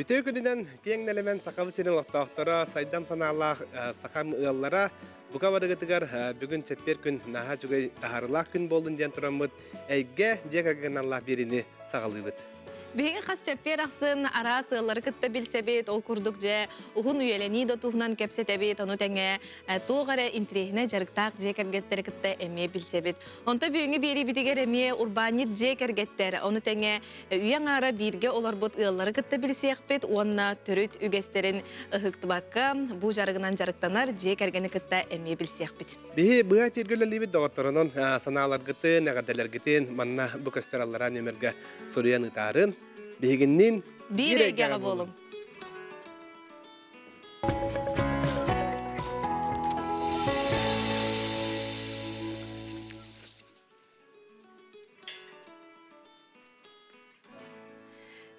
Үтүө күнүнэн киэҥ нэлэмэн Сахабыт сирин олохтоохторо, сайдам санаалаах сахам ыаллара, бука барыгытыгар бүгүн чэппиэр күн наһаа үчүгэй таһаарыылаах күн буоллун диэн тураммыт эйгэ дьиэ кэргэн аналлаах биэриини саҕалыыбыт. Биһиги хас чэппиэр ахсын араас ыаллары кытта билсэбит, ол курдук дьэ уһун үйэлэнии да туһунан кэпсэтэбит, ону тэҥэ туох эрэ интириэһинэй дьарыктаах дьиэ кэргэттэри кытта эмиэ билсэбит. Онто бүгүҥҥү биэриибитигэр эмиэ урбаанньыт дьиэ кэргэттэр, ону тэҥэ үйэ аҥаара бииргэ олорбут ыаллары кытта билсиэхпит уонна төрүт үгэстэрин ыһыктыбакка бу дьарыгынан дьарыктанар дьиэ кэргэни кытта эмиэ билсиэхпит. Биһи быһа эфиргэ үлэлиибит доҕотторунан санааларгытын, эҕэрдэлэргитин манна бу көстөр аллараа нүөмэргэ суруйан ыытаарын. Биһигинниин биир эйгэҕэ буолуҥ.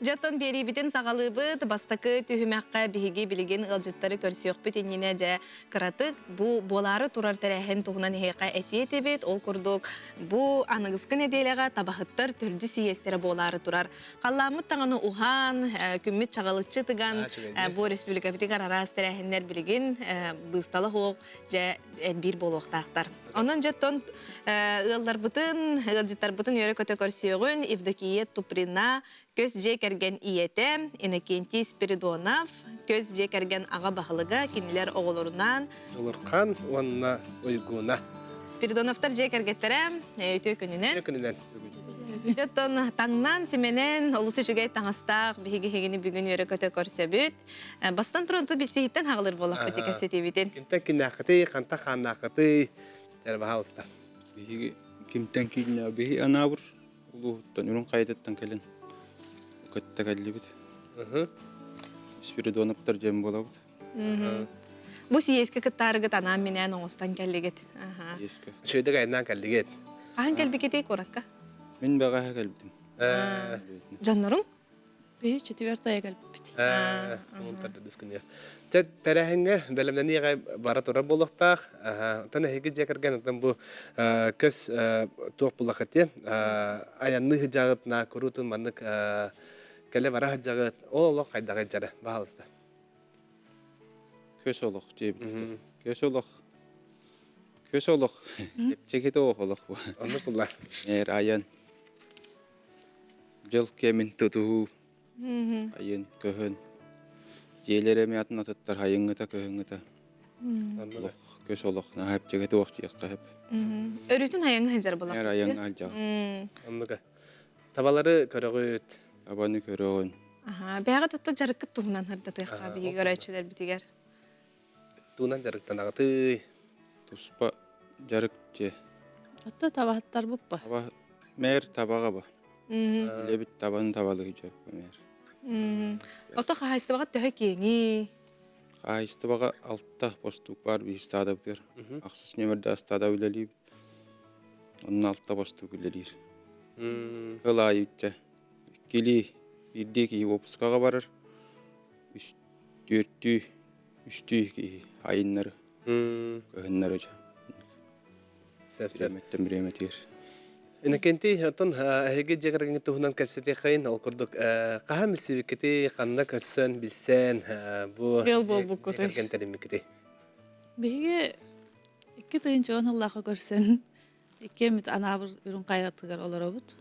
Дьэ, оттон биэриибитин саҕалыыбыт. Бастакы түһүмэххэ биһиги билигин ыалдьыттары көрсүөхпүт иннинэ дьэ кыратык бу буолаары турар тэрээһин туһунан эһиэхэ этиэ этибит. Ол курдук бу аныгыскы нэдиэлэҕэ табаһыттар төрдүс сийиэстэрэ буолаары турар. Халлааммыт даҕаны уһаан, күммүт чаҕылыччы тыган, бу республикабытыгар араас тэрээһиннэр билигин быыстала суох дьэ элбиир буолуохтаахтар. Онон дьэ оттон ыалларбытын, ыалдьыттарбытын үөрэ-көтө көрсүөҕүн Евдокия Туприна, көс дьиэ кэргэн ийэтэ, Иннокентий Спиридонов, көс дьиэ кэргэн аҕа баһылыга, кинилэр оҕолорунаан Улурхан уонна Уйгуна. Спиридоновтар дьиэ кэргэттэрэ үтүө күнүнэн. Үтүө күнүнэн. Дьэ оттон таҥнан, симэнэн, олус үчүгэй таҥастаах биһиги эһигини бүгүн үөрэ-көтө көрсөбүт. Бастан туран ту билсиһиттэн хаҕылыр буоллахпыт кэпсэтиибитин. Кимтэн киннээххитий, хантан хааннааххытый? Дьэ, баһаалыста. Биһиги кимтэн кииннээ биһи Анаабыр улууһуттан Үрүҥ Хайатыттан кэлин кытта кэллибит. Спиридоновтар дьэн буолабыт. Бу сийиэскэ кыттаарыгыт анаан-минээн оҥостон кэллигит. Сийиэскэ. Үчүгэйдик айаннаан кэллигит. Хаһан кэлбикитий куоракка? Мин бэҕэһээ кэлбитим. Дьонноруҥ? Биһи четвертая кэлбиппит. Чэ, тэрээһиҥҥэ бэлэмнэниэҕэ бара турар буолуохтаах. Оттон эһиги дьиэ кэргэн оттон бу көс туох буллахыт айанныы сылдьаҕыт на куруутун маннык кэлэ бара сылдьаҕыт. Ол олох хайдаҕый дьара, баһаалыста. Көс олох диэбит. Көс олох. Көс олох. Чэкити олох бу. Оннук булла. Эр айан. Дьыл кэмин тутуһуу, айын, көһөн, дьиэлэр эмиэ атын атыттар айыҥҥыта, көһүҥҥүтэ олох көс олох наһаа эпчэкэ туох диэххэ сөп. Өрүүтүн айаҥҥа сылдьар буоллахпыт. Эр айаҥҥа сылдьаҕын. Оннуга. Табалары көрөҕүт. Табаны көрөҕүн. Аха, бэйэҕит отто дьарыккыт туһунан сырдатыахха биһиги көрөөччүлэрбитигэр. Туунан дьарыктанаҕытый? Туспа дьарык дьэ. Отто табаһыттарбыт ба. Таба мээр табаҕа ба. Үлэбит табаны табалыы дьарыкпа мээр. Ото хаһаайыстыбаҕа төһө киэҥий? Хаһаайыстыбаҕа алта бостуук баар биир ыстаадабытыгар. Ахсыс нүөмэрдээх ыстаада үлэлиибит. Онно алта бостуук үлэлиир. Ыл аайы үччэ иккилии, биирдии киһи уоппускаҕа барар. Үс түөртүү, үстүү киһи айыннары, кыһыннары дьэ. Сөп-сөп. Бириэмэттэн бириэмэтигэр. Иннокентий, оттон эһиги дьиэ кэргэҥҥит туһунан кэпсэтиэххэйин, ол курдук хаһан билсибиккитий, ханна көрсөн, билсэн, бу Ыал дьиэ буолбуккутуй? кэргэн тэриммиккитий? Биһиги икки тыһыынча он сыллаахха көрсөн, иккиэммит Анаабыр Үрүҥ Хайатыгар олоробут.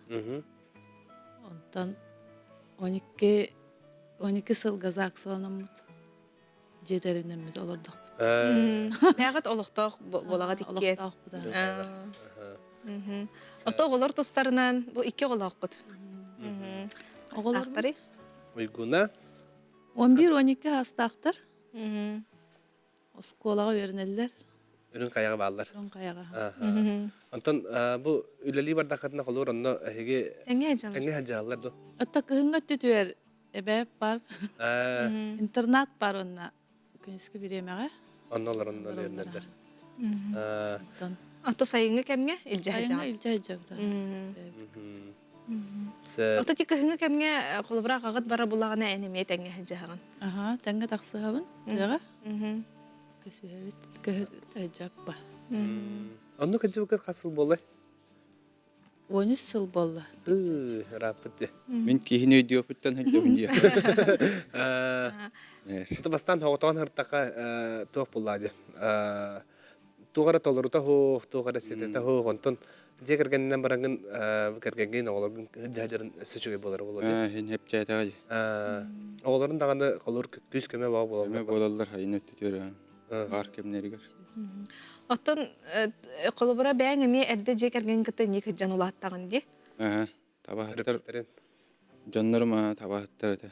Онтон 12 12 сылга ЗАГСаланаммыт, дьиэ тэринэммит олордохпут. Бэйэҕит олохтоох буолаҕыт иккиэн. Олохтоохпут. Ото оҕолор тустарынан бу икки оҕолооххут. Оҕолор Уйгуна. 11-12 саастаахтар. Оскуолаҕа үөрэнэллэр. Үрүҥ хайаҕа бааллар. Үрүҥ хайаҕа. Онтон бу үлэлии бардаххытына холуур онно эһиги Тэҥҥэ сылдьаллар. тэҥҥэ сылдьаллар дуо? Отто кыһыҥҥы өттүтүгэр эбээп бар, интернат бар уонна күнүскү бириэмэҕэ. Онно олорон үөрэнэллэр. Онтон Ото сайыҥҥы кэмҥэ илдьэ сайыҥҥы сылдьаҕын. илдьэ сылдьабыт. Ото ти кыһыҥҥы кэмҥэ холобура аҕаҕыт бара булаҕына эн эмиэ тэҥҥэ сылдьаһаҕын. Аха, тэҥҥэ тахсыһабын тыаҕа. Көсүһэбит, көһө сылдьаппа. Онно кырдьыбыккыт хас сыл буоллай? 13 сыл буолла. Ырааппыт дии. Мин киһини өйдүөхпүттэн сылдьабын дии. Бастаан хоҕотоҕон һыртаха туох буллаа дии. Туох эрэ толорута суох, туох эрэ ситэтэ суох. Онтон дьиэ кэргэнинэн бараҥҥын кэргэҥҥин, оҕолоргун дьаһдьарын өссө үчүгэй буолара буолуо дии. Иһин хэпчээтэҕэ дии. Оҕолорун даҕаны холуур күүс-көмө баа буолаллар. Көмө буолаллар хайын өттүтүөр баар кэмнэригэр. Оттон холобура бэйэҥ эмиэ эрдэ дьиэ кэргэҥҥин кытта инник сылдьан улааттаҕын дии. Аа, табаһыттар дьоннорум аа табаһыттар этэ.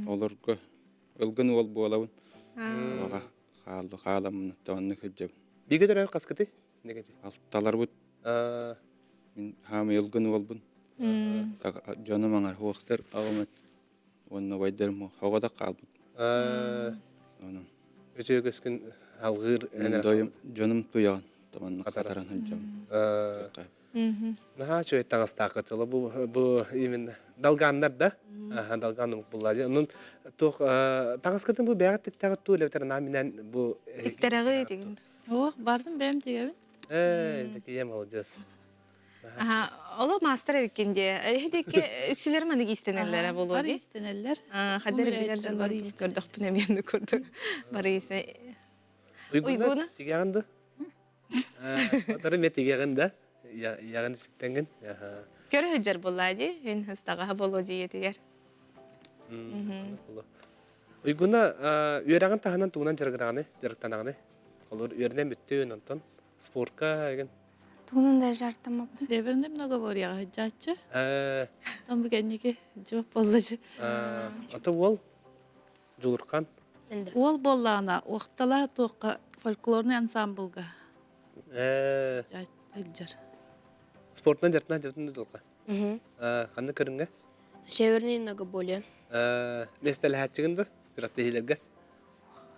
Олорго ылгын уол буолабын. Табаҕа хааллы хааламмын оннук сылдьабын. Бииргэ төрөөбүт хаскыты? Алталарбыт. Мин хаамай ылгын уолбун. Дьонум аҥар хуохтар аҕам уонна убайдарым оҕо да хаалбыт. Онон. Үтүө көскүн алгыыр Дойум дьонум туйаҕын таманна хатаран сылдьабын. Наһаа үчүгэй таҥастааххыт. Ол бу бу именно долганнар да? Аха, долган омук булла. Онон туох таҥаскытын бу бэйэҕит тиктэҕит туу элбэтэр анаан минээн бу Тиктэрэҕи тигин. Ох, бардым бэйэм тигэбин. Ээ, такие молодец. Оло маастар эбиккин дии. Эһидики үксүлэр манык иистэнэллэрэ буолуо Бары дии. иистэнэллэр. Хаддар билэр дьон Бары иистэнэллэр. көрдөхпүнэ эмиэ курдук. Бары иистэнэ. Уйгуна Уйгуна? тигэҕин да? Отары ме тигэҕин да? Яҕын сиктенгин? Көрө сылдьар буоллаа дии. Ин ыстаҕаһа буолуо диетигэр. Уйгуна үөрэҕин таһынан тугунан дьарыгыраҕыный, дьарыктанаҕыный? Олор үөрэнэн бүттүн, онтон спортка эгин? Тугунан да дьарыктаммаппын. Северный многоборьеҕа сылдьааччы. Оттон бу кэнники дьуоп буолла дьэ. Ата уол Дьулурхан. Уол буоллаҕына уохтала туохха фольклорный ансамблга сылдьар. Спортунан дьарыктана дьарыктана дылка. Ханна көрүҥҥэ? Северный многоборье. Миэстэлэһээччигин да күрэхтэһиилэргэ?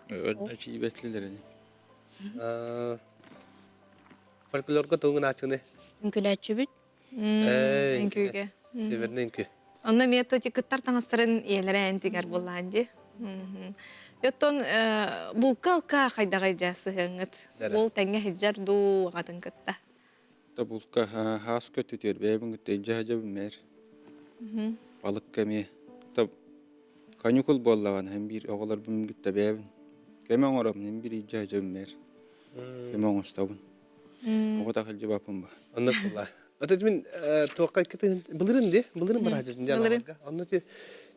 Өрдө ини. Фольклорга тугун ааччыны? Үҥкүлээччибит. Үҥкүүгэ. Северный үҥкүү. Онно эмиэ тоти кыттар таҥастарын ийэлэрэ эн тигэр буоллаан дии. Оттон булка-алка хайдаҕай дьэ сыһыаҥҥыт? Буол тэҥҥэ сылдьар дуу аҕатын кытта? Та булка хааска түтүөр бэйэбин кытта илдьэ сылдьабын мээр. Балыкка эмиэ. Та каникул буоллаҕына һин биир оҕолорбун кытта бэйэбин көмө оҥоробун һин биир илдьэ сылдьабын мээр. Көмө оҥостобун. Оҕо тахылдьыбаппын ба. Оннук буолла. Ото мин туохха кытыһын былырын ди, былырын бараһдьытын диэн Былырын. Онно ти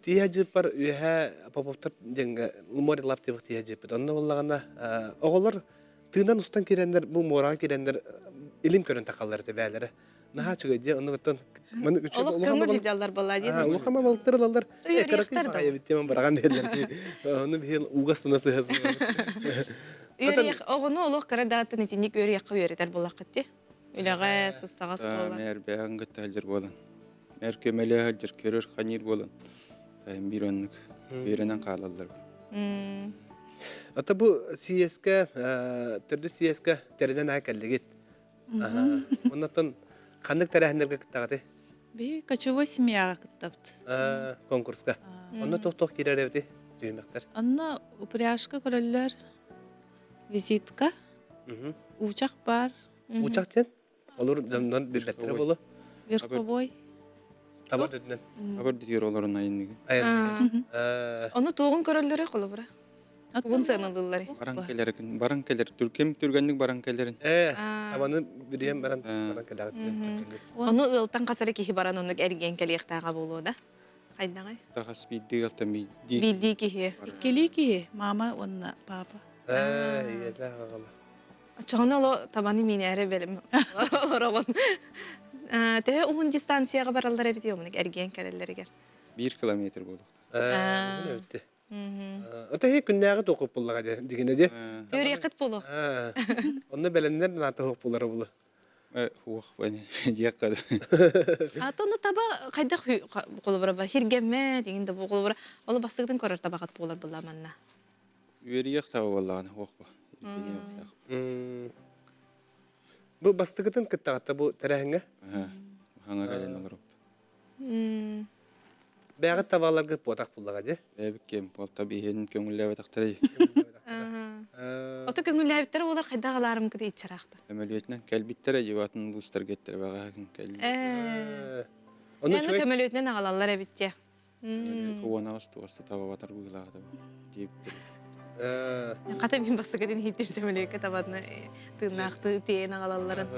тииһэ дьыппар үөһэ Поповтар диэҥҥэ море лаптыбыт тииһэ дьыппыт. Онно буоллаҕына оҕолор тыынан устан киирэннэр бу муораҕа киирэннэр илим көрөн тахаллар этэ бээлэрэ. Наһаа үчүгэй дьэ оннугуттан маны үчүгэй Олох улахан көҥүл балык дьаллар буолла дии. улахан балыктар ылаллар. Үөрүйэхтэр да. Эбит диэн бараҕан биэрэллэр дии. Ону биһиэн уугас туна сыһа Үөрүйэх оҕону олох кыра даҕаттан итинник үөрүйэххэ үөрэтэр буоллаххыт дии. Үлэҕэ сыстаҕас буолан. Мээр бэйэҕин кытта сылдьар буолан. Мээр көмөлөһө сылдьар, көрөр, ханиир буолан. Тайым биир оннук үөрэнэн хаалаллар. Ата бу съезкэ, төрдүс съезкэ тэринэн аа кэллигит. Оннотон ханнык тэрээһиннэргэ кыттаҕытый? Биһи кочевой семьяҕа кыттабыт. Конкурска. Онно туох-туох киирэр эбити түһүмэхтэр? Онно упряжка көрөллөр, визитка, уучах баар. Уучах диэн? Олор дьоннон билбэттэрэ буолуо. Верховой. Таба үрдүнэн. Таба үрдүгэр олорон айанныгын. Айанныгын. Ону туоҕун көрөллөрө холобура? Тугун сыаналыылларый? Баран кэлэрин, баран кэлэр, түркем түргэнник баран кэлэрин. Ээ, табаны бүрүйэн баран баран кэлэҕит. Ону ыалтан хас эрэ киһи баран оннук эргийэн кэлиэхтээҕэ буолуо да? Хайдаҕай? Тахас биирдии ыалтан биирдии. Биирдии киһи. Иккилии киһи, мама уонна папа. Ээ, ийэлээх аҕала. Оччоҕуна оло табаны миинээри бэлэм олоробун. Төһө уһун дистанцияҕа бараллар эбитий омунук эргийэн кэлэллэригэр? Биир километр буолуохтаах. Ээ, уһун эбит. Ата хи күннээҕи туохуп буллаҕа дии дьигинэ дии. Үөрүйэххит буолуо. Онно бэлэмнэр наата хуох булара булу. Хуох диэххэ. Ата ону таба хайдах холобура бар хиргэммэ дигин да бу холобура ол бастыгытын көрөр табаҕыт буолар була манна. Үөрүйэх таба буоллаҕына хуох ба. Бу бастыгытын кыттаҕатта бу тэрээһиҥҥэ? Хаҥа кэлэн олоробут. Бэҕит табаларгыт буотах буллаҕа дии. Бэйэбит киэм буолта биһиэн көҥүллээбэтэхтэрэй. Ото көҥүллээбиттэрэ буолар хайдах алаарым кыты иччараахта. Көмөлүөтүнэн кэлбиттэрэ дьыбатын улуустарга эттэрэ баҕаһын кэлли. Ону көмөлүөтүнэн аҕалаллар эбит дьэ. Уонаҕас туоста табабатар быһыылаах диэбиттэр. Хата мин бастакытын иһиттим сөмөлүөккэ табатына тыыннаахтыы тиэйэн аҕалалларын.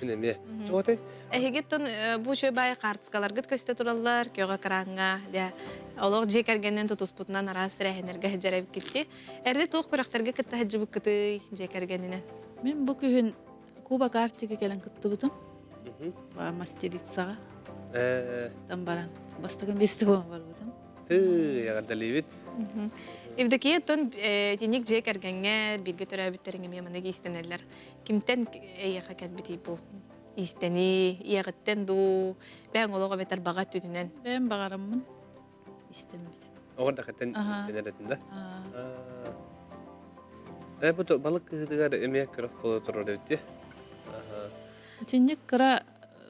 Мин эмиэ. Туотай? Эһигиттэн бу үчүгэй баай хаартыскаларгыт көстө тураллар, көҕө экраҥҥа, дьэ, олох дьиэ кэргэнинэн тутуспутунан араас тэрээһиннэргэ сылдьар эбиккитти. Эрдэ туох күрэхтэргэ кытта сылдьыбыккытый дьиэ кэргэнинэн? Мин бу күһүн Кубок Арктика кэлэн кыттыбытым. Мастерицаҕа. Там баран бастакы миэстэ буолан барбытым. Тыы, эҕэрдэлиибит. Евдокия оттон итинник дьиэ кэргэҥҥэ бииргэ төрөөбүттэриҥ эмиэ маннык иистэнэллэр. Кимтэн эйиэхэ кэлбитий бу иистэнии, ийэҕиттэн дуу, бэйэҥ олох эбэтэр баҕа өттүнэн? Бэйэм баҕараммын истэммит. Оҕор да хаттан истэнэр этин да? Э, бу балык кыһытыгар эмиэ көрөх буола турар эбит дии. Итинник кыра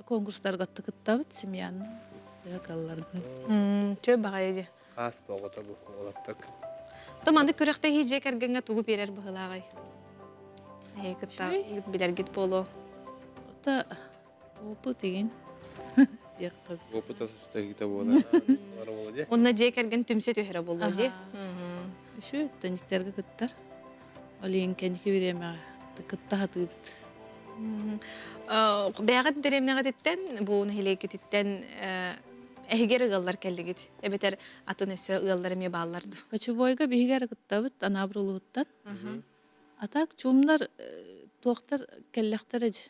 конкурстарга кыттабыт семьяны калларын. Чө баҕайы дии. Хаас боҕото бу олаттак. То маннык күрэхтэһии дьиэ кэргэҥҥэ тугу биэрэр быһыылааҕый? Эһиги кытта билэргит буолуо. Ота опыт игин диэххэ. Опыт астаһыыта буолар. Онно дьиэ кэргэн түмсэ түһэрэ буолуо дии. Үшү төнүктэргэ кыттар. Ол иһин кэнники бириэмэҕэ кытта сатыыбыт. Бэйэҕит дэриэбинэҕититтэн, бу нэһилиэккититтэн эһигэр ыаллар кэллигит эбэтэр атын өссө ыаллар эмиэ бааллар дуу? Кочевойга биһиги эрэ кыттабыт Анаабыр улууһуттан. А так чуумнар туохтар кэллэхтэрэ дьэ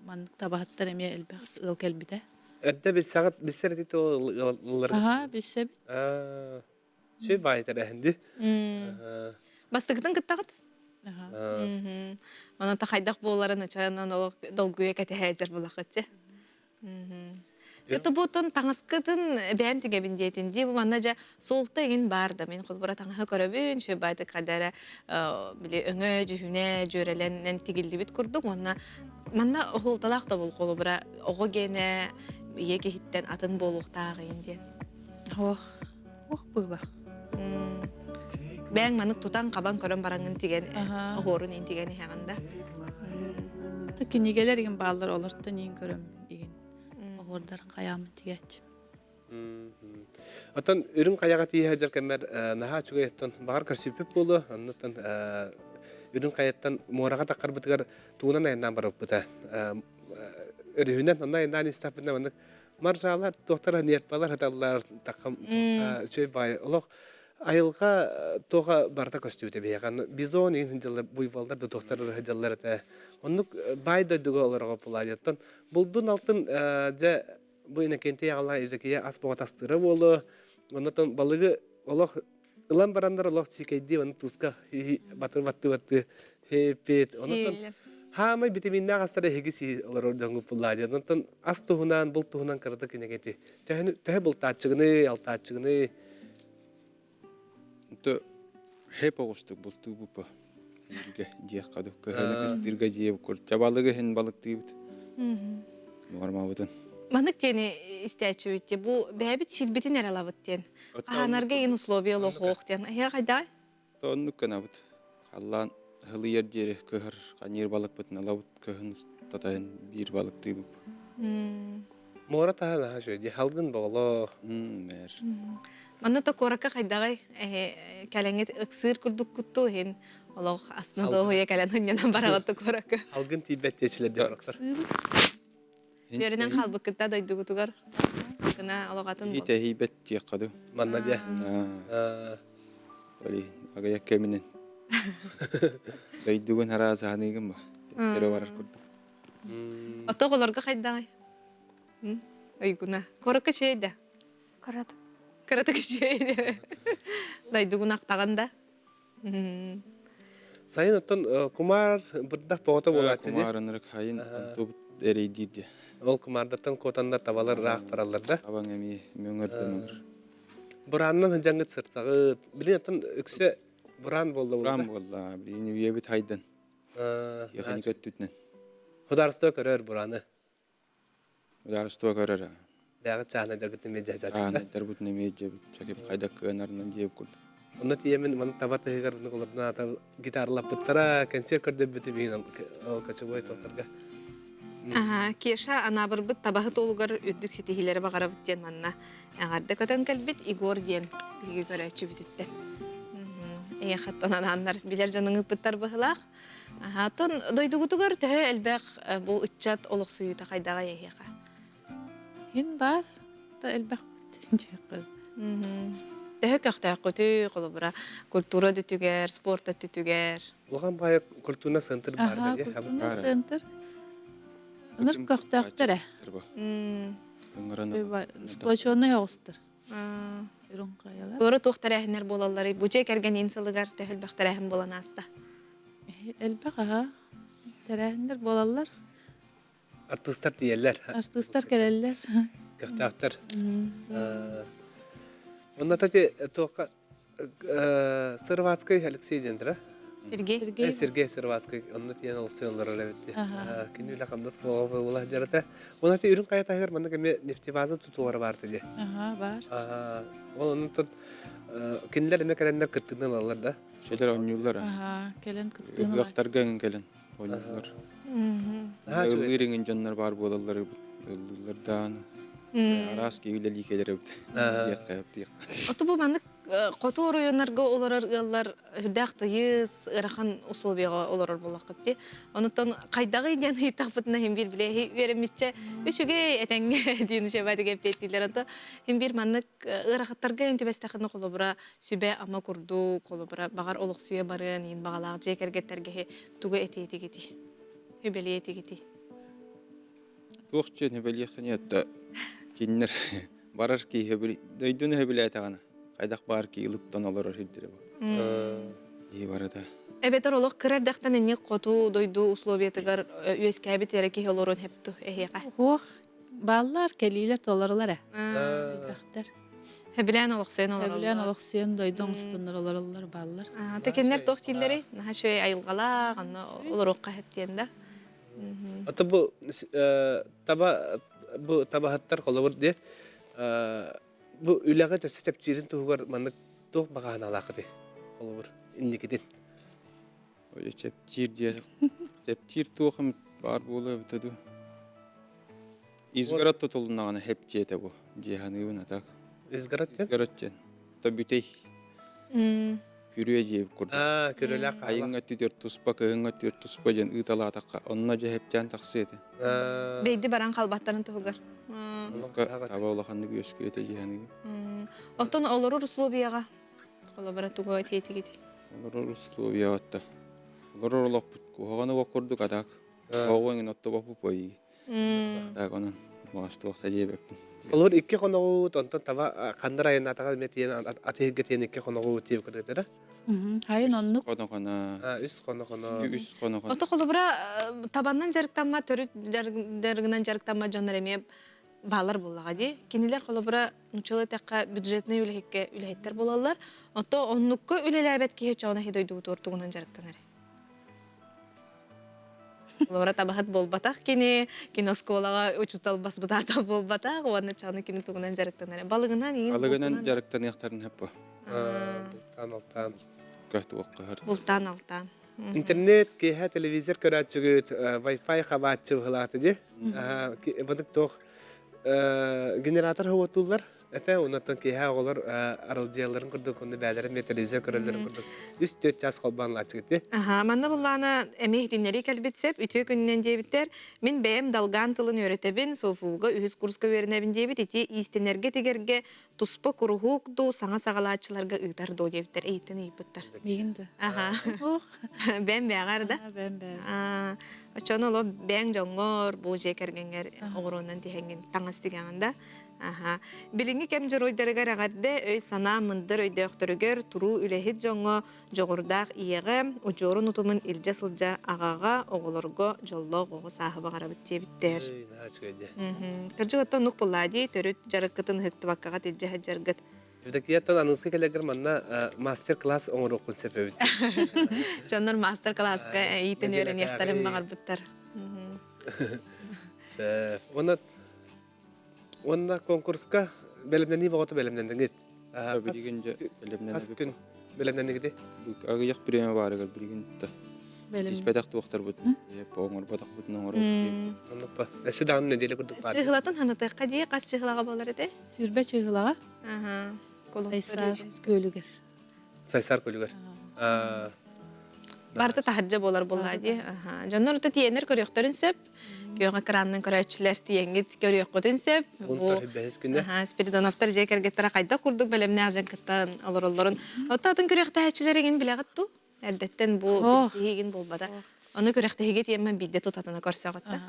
маннык табаһыттар эмиэ элбэх ыал кэлбитэ. Эрдэ билсэҕит билсэр ити ыаллар. Аха билсэбит. Сүр баай тэрээһин дии. Бастакытын кыттаҕыт? Онон та хайдах буоларын очоонон олох долгуйа кэтэһээдьэр булахытчы. Это бутун таҥаскытын бэйэм тигэбин диэтин дии бу манна дьэ суолта игин баар да мин холбура таҥаһы көрөбүн сүөбаатык хадара били өҥө дьүһүнэ дьүөрэлэнэн тигиллибит курдук уонна манна оһуолталаах да бол холобура оҕо гиэнэ ийэ киһиттэн атын буолуохтааҕыйын диэн Ох, ох быылах. Бэйэҥ манык тутан хабан көрөн бараҥҥын тигэн оһуорун ин тигэн иһэҕин да. Та кинигэлэр игин бааллар олортон иин көрөм игин оһуордарын хайаамын тигээччи. Оттон үрүҥ хайаҕа тииһэ сылдьар кэммэр наһаа үчүгэй оттон баҕар көрсүппүт буолуо оннуттан үрүҥ хайаттан муораҕа таххарбытыгар туунан айаннаан барбыппыта өрүһүнэн онно айаннаан истэхпитинэ маннык Маржалар, туохтара нерпалар сыталлар, таххам үчүгэй баай олох айылҕа туоха барыта көстүбүтэ биһиэхэ. Бизон иһин сылдьаллар, буйволлар да туохтар сылдьаллар этэ. Оннук баай дойдуга олорого пулаадьаттан булдун алтын дьэ бу Иннокентий аҕалаах Евдокия ас боҕо тастыыра буолуо. Оннотон балыгы олох ылан бараннар олох сиикэйдии оны туска батыр баттыы баттыы хеппит онтон хаамай витаминнаах астары эһиги сии олорор дьоҥҥут буллаа диэн онтон ас туһунан булт туһунан кыратык кинигэти төһө бултааччыгыный алтааччыгыный То хеп оҕустук бултуу бупа бииргэ дьиэх хаду кыһыны кыстыырга дьиэ курча балыгы иһин балыктыыбыт нуормабытын Маннык диэни истээччибит бу бэйэбит силбитин эрэ ылабыт диэн Аһанарга ин условия олохуох диэн. Эһиэ хайдаҕай? Оннук гынабыт. Халлаан хылыйар диэри кыһар ханьыыр балыкпытын ылабыт, кыһын устатайын биир балыктыыбыт. Муора таһа наһаа үчүгэй дии. Халгын боҕолоох. Мэр. Манна то куоракка хайдаҕай? Эһи кэлэҥҥит ыксыыр курдуккуттуу иһин олох астына дуоһуйа кэлэн ынньанан бараҕыт куоракка. Алгын тиийбэт диэчилэр диэн барахсар. Үөрэнэн хаалбыккыта дойдугутугар гына олох атын Иит эһийбэт диэххэ дуу. Манна диэ. Толи агайа кэминен. Дойдугун араас аныыгын ба. Тере барар курдук. Ото оҕолорго хайдаҕай? Уйгуна. Куоракка үчүгэй да? Кыратык. Кыратык үчүгэй. Дойдугун ахтаҕын да? Сайын оттон кумаар бырдах боҕото буолааччы дии. Кумаар ынырык хайын онтубут эрэйдиир дии. Ол кумаардартан куотаннар табалар ыраах бараллар да. Табаҥ эмиэ мөҥөр да мөҥөр. Бураанынан сылдьаҥҥыт сырсаҕыт. Билин оттон үксэ бураан буолла Бураан буолла. Билин үйэбит хайдан. Тиэхиньикэ өттүтүнэн. Худаарство көрөр бураны. Судаарыстыба көрөр. Бэҕэ чааһынайдаргытын эмиэ дьэ Чааһынайдарбытын эмиэ дьэбит. Чакып хайда кыанарынан диэбит курдук. Онно тиийэммин маны таба тыһыгар олордун аата гитаралаппыттара, концерт көрдөрбүтүм иһин ол кочевой тылтарга. Аха, Кеша Анаабырбыт табаһыт уолугар үрдүк ситиһиилэри баҕарабыт диэн манна эҕэрдэ көтөн кэлбит Егор диэн биһиги көрөөччүбүтүттэн. Эйиэхэттэн анааннар билэр дьонуҥ ыыппыттар быһыылаах. Аха, оттон дойдугутугар төһө элбэх бу ыччат олохсуйуута хайдаҕай эһиэхэ? Иһин баар да элбэхпит диэххэ. Төһө көхтөөххүтүй, холобура, культура өттүгэр, спорт өттүгэр? Улахан баайа культурный центр баар Аха, культурный центр. Ыныр көхтөөхтөр ээ. Сплоченный оҕустар. Үрүҥ хайалар. Олору туох тэрээһиннэр буолалларый? Бу дьиэ кэргэнин сылыгар төһө элбэх тэрээһин буолан ааста? Элбэх аха. Тэрээһиннэр буолаллар. Артыыстар тиийэллэр. Артыыстар кэлэллэр. Көхтөөхтөр. Онно тати туохха Сырватскай Алексей диэн да? Сергей. Сергей. Сергей Сырватскай онно тиийэн олохсуйан олорор эбит. Кини үлэ хамнас буола дьарата. Онно ти үрүҥ хайа таһыгар маннык эмиэ нефтебаза тутуулара баар дии. Аха, баар. Ол онон кинилэр эмиэ кэлэннэр кыттыыны ылаллар да? Кэлэр оонньууллар. Аха, кэлэн кыттыыны Ыһыахтарга кэлэн оонньууллар. Ыллыыр иҥин дьоннор баар буолаллар ыллыыллар даҕаны. Араас киһи үлэлии кэлэр эбит. Диэххэ диэххэ. Ото бу маннык хоту оройуоннарга олорор ыаллар үрдээх тыйыс, ыарахан условияҕа олорор буоллаххыт дии. Онуттан хайдаҕый диэн ыйыттахпытына иһин биир билээһи үөрэммиччэ үчүгэй этэҥҥэ диэн үчүгэйдик эппиэттииллэр. Онто иһин биир маннык ыарахаттарга түбэстэххинэ холобура сүбэ-ама курдук, холобура баҕар олохсуйа барыан иһин баҕалаах дьиэ кэргэттэргэ тугу этиэтигитий? Үбэлиэтигитий? Туох диэн үбэлиэххиний да кинилэр барар киһи дойдуну сөбүлээтэҕинэ хайдах баар киһи ылыптан олорор сирдэрэ бу. Киһи барыта. Эбэтэр олох кыра эрдэхтэн инник хоту дойду условиятыгар үөскээбит эрэ киһи олоруон сөптө эһиэхэ? Уох, бааллар, кэлиилэр толорулар ээ. Элбэхтэр. Хэбилээн олохсуйан олороллор. Хэбилээн олохсуйан дойду оҥостоннор олороллор бааллар. Текеннер туох дииллэрий? Наһаа үчүгэй айылҕалаах, онно олоруохха сөп диэн да. Ата бу таба бу табаһыттар холобур диэ бу үлэҕэ төссө чэпчиирин туһугар маннык туох баҕаһыналаахыты холобур инникитин Чэпчиир диэ чэпчиир туох эмит баар буолуо эбитэ дуу Изгород тутулуннаҕына хэпчиэтэ бу дии саныыбын а так. Изгород диэн? Изгород диэн. То бүтэй. Күрүө дьиэ курдук. Аа, күрүөлээх хаалах. Айыҥҥа түтүр туспа, кыһыҥҥа түр туспа диэн ыыталаатахха, онно дьэ хэпчээн тахсыа этэ. Бэйди баран халбаттарын туһугар. Таба улаханнык үөскүө этэ дии саныыбын. Оттон олорор условияҕа холобура тугу этиэтигитий? Олорор условияҕа отто. Олорор олохпут куһаҕан уох курдук а так. Оҕо эҥин оттобоппут буойии. Так онон маҕастыбахта диэбэппин. Олор икки хоноҕут, онтон таба ханнар айаннаатаҕа эмиэ тиийэн атыыга тиийэн икки хоноҕу тиийэн көрдөрө. Хайын оннук. Хоно-хоно. Үс хоно-хоно. Үс хоно-хоно. Ото холобура табаннан дьарыктамма төрүт дьарыгынан дьарыктамма дьоннор эмиэ баалар буоллаҕа дии. Кинилэр холобура нуччалыы эттэххэ бюджетный үлэһиккэ үлэһиттэр буолаллар. Ото оннукка үлэлээбэт киһи чоона хи дойдубутугар тугунан дьарыктанар. Лора табаһыт буолбатах кини, киноскуолаҕа учуутал баспытаатал буолбатах уонна чаны кини тугунан дьарыктанар. Балыгынан иин Балыгынан дьарыктаныахтарын сөп Бултаан алтаан. Көтүөххэ Бултаан алтаан. Интернет, киэһэ телевизор көрөөччүгүт, Wi-Fi хабааччы быһылааты дии. Бадык туох генератор хоботууллар. Этэ, оннуттан киэһэ оҕолор аралдьыйалларын курдук, онно бээлэрин металлизия көрөллөрүн курдук үс-түөрт чаас холбоон лааччыгыт Аха, манна буллаана эмиэ иһитиннэрии кэлбит сеп, үтүө күнүнэн диэбиттэр. Мин бэйэм долган тылын үөрэтэбин, СОФУга үһүс курска үөрэнэбин диэбит. Ити иистэнэргэ тигэргэ туспа куруһуок дуу, саҥа саҕалааччыларга ыытар дуу диэбиттэр, эйиттэн ыйыппыттар. Миигин да. Аха. Ох. Бэм бэҕэр да? Бэм бэҕэр. Оччону оло бэйэҥ дьоҥҥор, бу дьиэ кэргэҥҥэр оҕуруонан тиһэҥҥин таҥас тигэҕин да? Аха. Билиҥҥи кэм дьоруойдарыгар эҕэрдэ өй-санаа мындыр өйдөөхтөрүгэр, туруу үлэһит дьоҥҥо, дьоҕурдаах ийэҕэ, удьуорун утумун илдьэ сылдьар аҕаҕа, оҕолорго дьоллоох оҕо сааһы баҕарабыт диэбиттэр. Кырдьык оттон оннук буоллаа дии, төрүт дьарыккытын ыһыктыбаккаҕыт илдьэ сылдьаргыт. Евдокияттан аныгыскы кэлэргэр манна мастер-класс оҥоруоххун сөп эбит. Дьоннор мастер-класска иитэн үөрэниэхтэрин баҕарбыттар. Сөп. Уонна Уонна конкурска бэлэмнэнии бөҕөтө бэлэмнэнниҥит. Билигин дьэ бэлэмнэнэбит. Хас күн? бэлэмнэнигити? Аҕыйах бириэмэ баарыгар билигин да тиспэтэх туохтарбыт оҥорботохпутун оҥоробут. Оннукпа. Өссө даҕаны нэдиэлэ курдук баар. Чыһылатын ханатыахха дии хас чыһылаҕа буолар этэ? 20 чыһылаҕа. Аха. Сайсаар күөлүгэр. Сайсаар күөлүгэр. Барыта таһырдьа буолар буоллаа дии. Аха. Дьоннор ута тиэннэр көрүөхтөрүн сөп. Күөх экранынан көрөөччүлэр тиэҥҥит көрүөххүтүн сөп. Бу күнэ. Спиридоновтар дьиэ кэргэттэрэ хайдах курдук бэлэмнээх дьон кыттан олороллорун. Оттон атын күрэхтэһээччилэр эҥин билэҕит дуу? Эрдэттэн бу билсиһиигин буолбата. Ону күрэхтэһиигэ тиэммэн биирдэ тутатына көрсөҕүт да.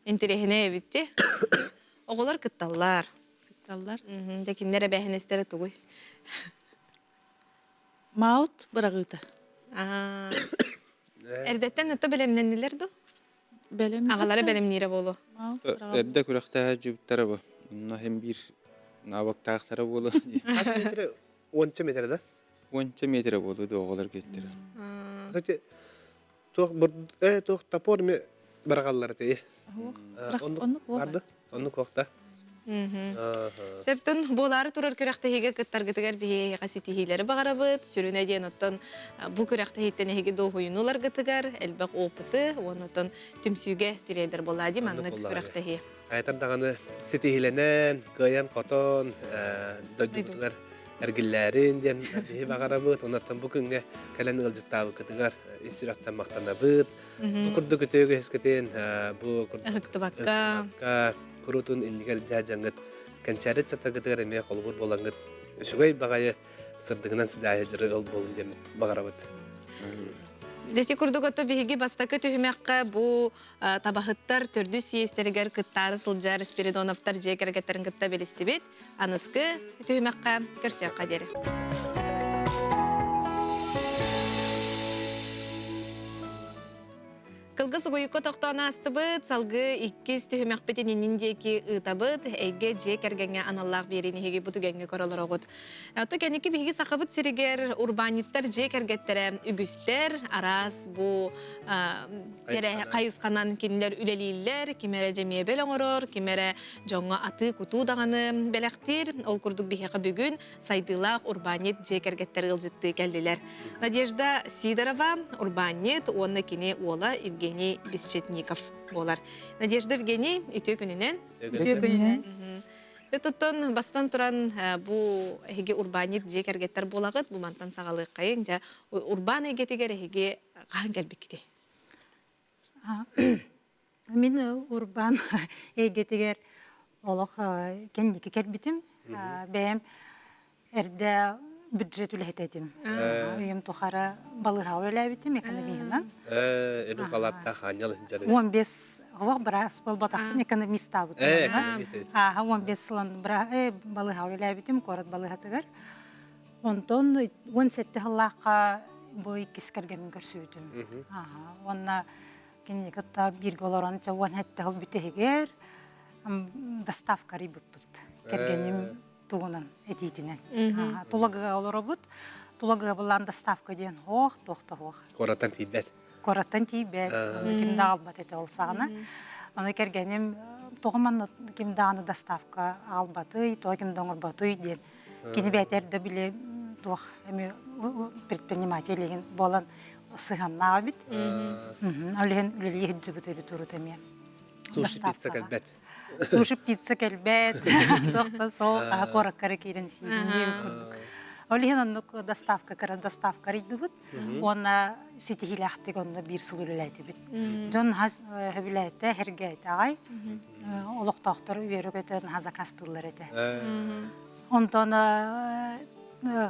Интэриэһинэй эбит дии. Оҕолор кытталлар. Кытталлар. Дьэ кинилэр эбээһинэстэрэ тугуй? Маут быраҕыыта. Эрдэттэн ото бэлэмнэннилэр дуу? Бэлэм. Аҕалара бэлэмниирэ буолуо. Эрдэ күрэхтэһэ дьыбыттара бу. Онно һин биир навыктаахтара буолуо. Хас метрэ? Уонча метрэ да? Уонча метрэ буолуо да оҕолор кеттэрэ. Кстати, туох туох топор ми быраҕаллар этэй? Оннук барды. Оннук уохта. Септон буолаары турар күрэхтэһиигэ кыттаргытыгар биһиэхэ ситиһиилэри баҕарабыт. Сүрүнэ диэн оттон бу күрэхтэһииттэн эһиги дуоһуйууну ыларгытыгар элбэх опыты уонна оттон түмсүүгэ тириэрдэр буоллаа дии маннык күрэхтэһии. Айтар даҕаны ситиһиилэнэн, кыайан-хотон дойдубутугар эргиллээрин диэн биһи баҕарабыт. Оннуттан бу күҥҥэ кэлэн ыалдьыттаабыккытыгар ис сүрэхтэн махтанабыт. Бу курдук үтүө үгэскитин бу курдук ыһыктыбакка куруутун иннигэр дьаадьаҥҥыт кэнчээри ыччаттаргытыгар эмиэ холобур буолаҥҥыт үчүгэй баҕайы сырдыгынан сыдьаайа дьыры ыл буолун диэн баҕарабыт. Дьэ курдук ото биһиги бастакы түһүмэххэ бу табаһыттар төрдүс съезтэригэр кыттаары сылдьар Спиридоновтар дьиэ кэргэттэрин кытта билистибит. Аныскы түһүмэххэ көрсүөххэ диэри. Кылгас угуйукка тохтоон аастыбыт, салгыы иккис түһүмэхпитин иннин диэки ыытабыт, эйгэ дьиэ кэргэҥҥэ аналлаах биэриини эһиги бу түгэҥҥэ көрө олороҕут. Ото кэнники биһиги Сахабыт сиригэр урбаанньыттар дьиэ кэргэттэрэ үгүстэр, араас бу хайысханан кинилэр үлэлииллэр, ким эрэ дьэ миэбэл оҥорор, ким эрэ дьоҥҥо атыы-кутуу даҕаны бэлэхтиир. Ол курдук биһиэхэ бүгүн сайдыылаах урбаанньыт дьиэ кэргэттэр ыалдьыттыы кэллилэр. Надежда Сидорова урбаанньыт уонна кини уола Евгений Бесчетников буолар. Надежда Евгений, үтүө күнүнэн. Үтүө күнүнэн. Туттан бастан туран бу эһиги урбаанньыт дьиэ кэргэттэр буолаҕыт, бу мантан саҕалыаххайыҥ. Дьэ, урбаан эйгэтигэр эһиги хаһан кэлбиккитий? Мин урбаан эйгэтигэр олох кэнники кэлбитим. Бэйэм эрдэ бюджет үлэһитэ этим. Үйэм тухары балыыһаҕа үлэлээбитим экономиһынан. Өрүү халааттаах аанньал сылдьар. 15 оҕо быраас буолбатахпын экономистаабытым. Ааһа 15 сылан балыыһаҕа үлэлээбитим куорат балыыһатыгар. Онтон 17 сыллаахха бу иккис кэргэммин көрсүбүтүм. Уонна кинини кытта бииргэ олорон 17 сыл бүтэһигэр доставка арыйбыппыт. Кэргэним тугунан этиитинэн. Тулагыга олоробут. Тулагыга былаан доставка диэн ох, туох да суох. Куораттан тиийбэт. Куораттан тиийбэт. Ону ким да аҕалбат этэ ол саҕана. Аны кэргэним тоҕо манна ким даҕаны доставка аҕалбатый, тоҕо ким да оҥорботуй диэн Кини бэйэтэ эрдэ били туох эми предприниматель игин буолан сыһыаннаах эбит. Ол иһин үлэлии сылдьыбыт эбит урут эмиэ. Суши пицца кэлбэт. Суши пицца кэлбэт. Туох да сол аһа куоракка эрэ киирэн сиибин диэн курдук. Ол иһин оннук доставка кыра доставка арыйдыбыт. Уонна ситиһиилээхтик онно биир сыл үлэлээтибит. Дьон хас сөбүлээтэ, сэргээтэ аҕай. Олохтоохтор үөрэ-көтө наһаа заказтыыллар этэ. Онтон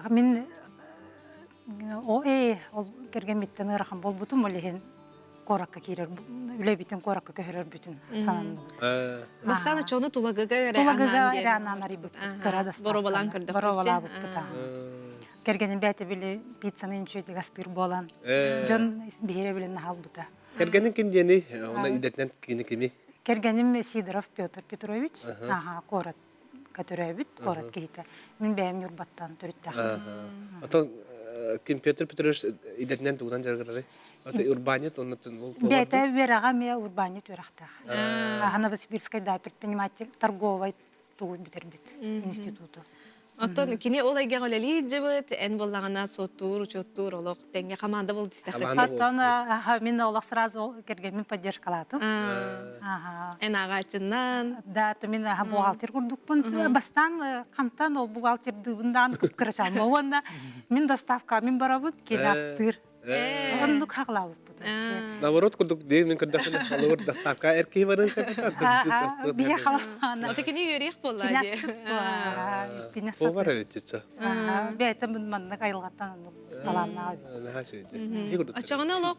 мин о ээ ол кэргэммиттэн ыарахан буолбутум ол иһин куоракка киирэр үлэбитин куоракка көһөрөрбүтүн сананныбыт. Бастаан очону Тулагыга эрэ Тулагыга эрэ анаан арыйбыппыт кыра доставканы. Боруобалаан көрдөхпүт. Боруобалаабыппыт Кэргэним бэйэтэ били пиццаны үчүгэйдик астыыр буолан дьон биһирэбилин билин наһаалбыта. Кэргэниҥ ким диэний? Онно идэтинэн кини кими? Кэргэним Сидоров Петр Петрович, аха, куорат төрөөбүт куорат киһитэ. Мин бэйэм Ньурбаттан төрүттээхпин. Отон ким Петр Петрович идэтинэн тугунан дьарыгырарый? Ото урбаанньыт оннуттан ол Бэйэтэ үөрэҕэ эмиэ урбаанньыт үөрэхтээх. Новосибирскайда предприниматель торговай тугу бүтэрбит институту. Оттон кини ол эйгэҕэ үлэлии сылдьыбыт, эн буоллаҕына суоттуур, учуоттуур олох тэҥҥэ хамаанда буолу түстэххит. Оттон мин олох сразу кэргэммин поддержкалаатым. Эн ааҕааччыннан. Да, то мин бухгалтер курдукпун. Бастаан хантан ол бухгалтердыыбын даҕаны кып-кырачаан уонна мин доставка мин барабыт, кини астыыр. Оннук хаҕылаабыппыт вообще. Наоборот курдук дии мин көрдөхпүнэ холобур доставка эр киһи барыан сөп Биһи халаана. Ото кини үөрүйэх буолла дии. Кинасчыт буолла. Повар эбит чиччо. Бэйэтэ маннык айылҕаттан оннук талааннаах эбит. Наһаа үчүгэй. Оччоҕуна олох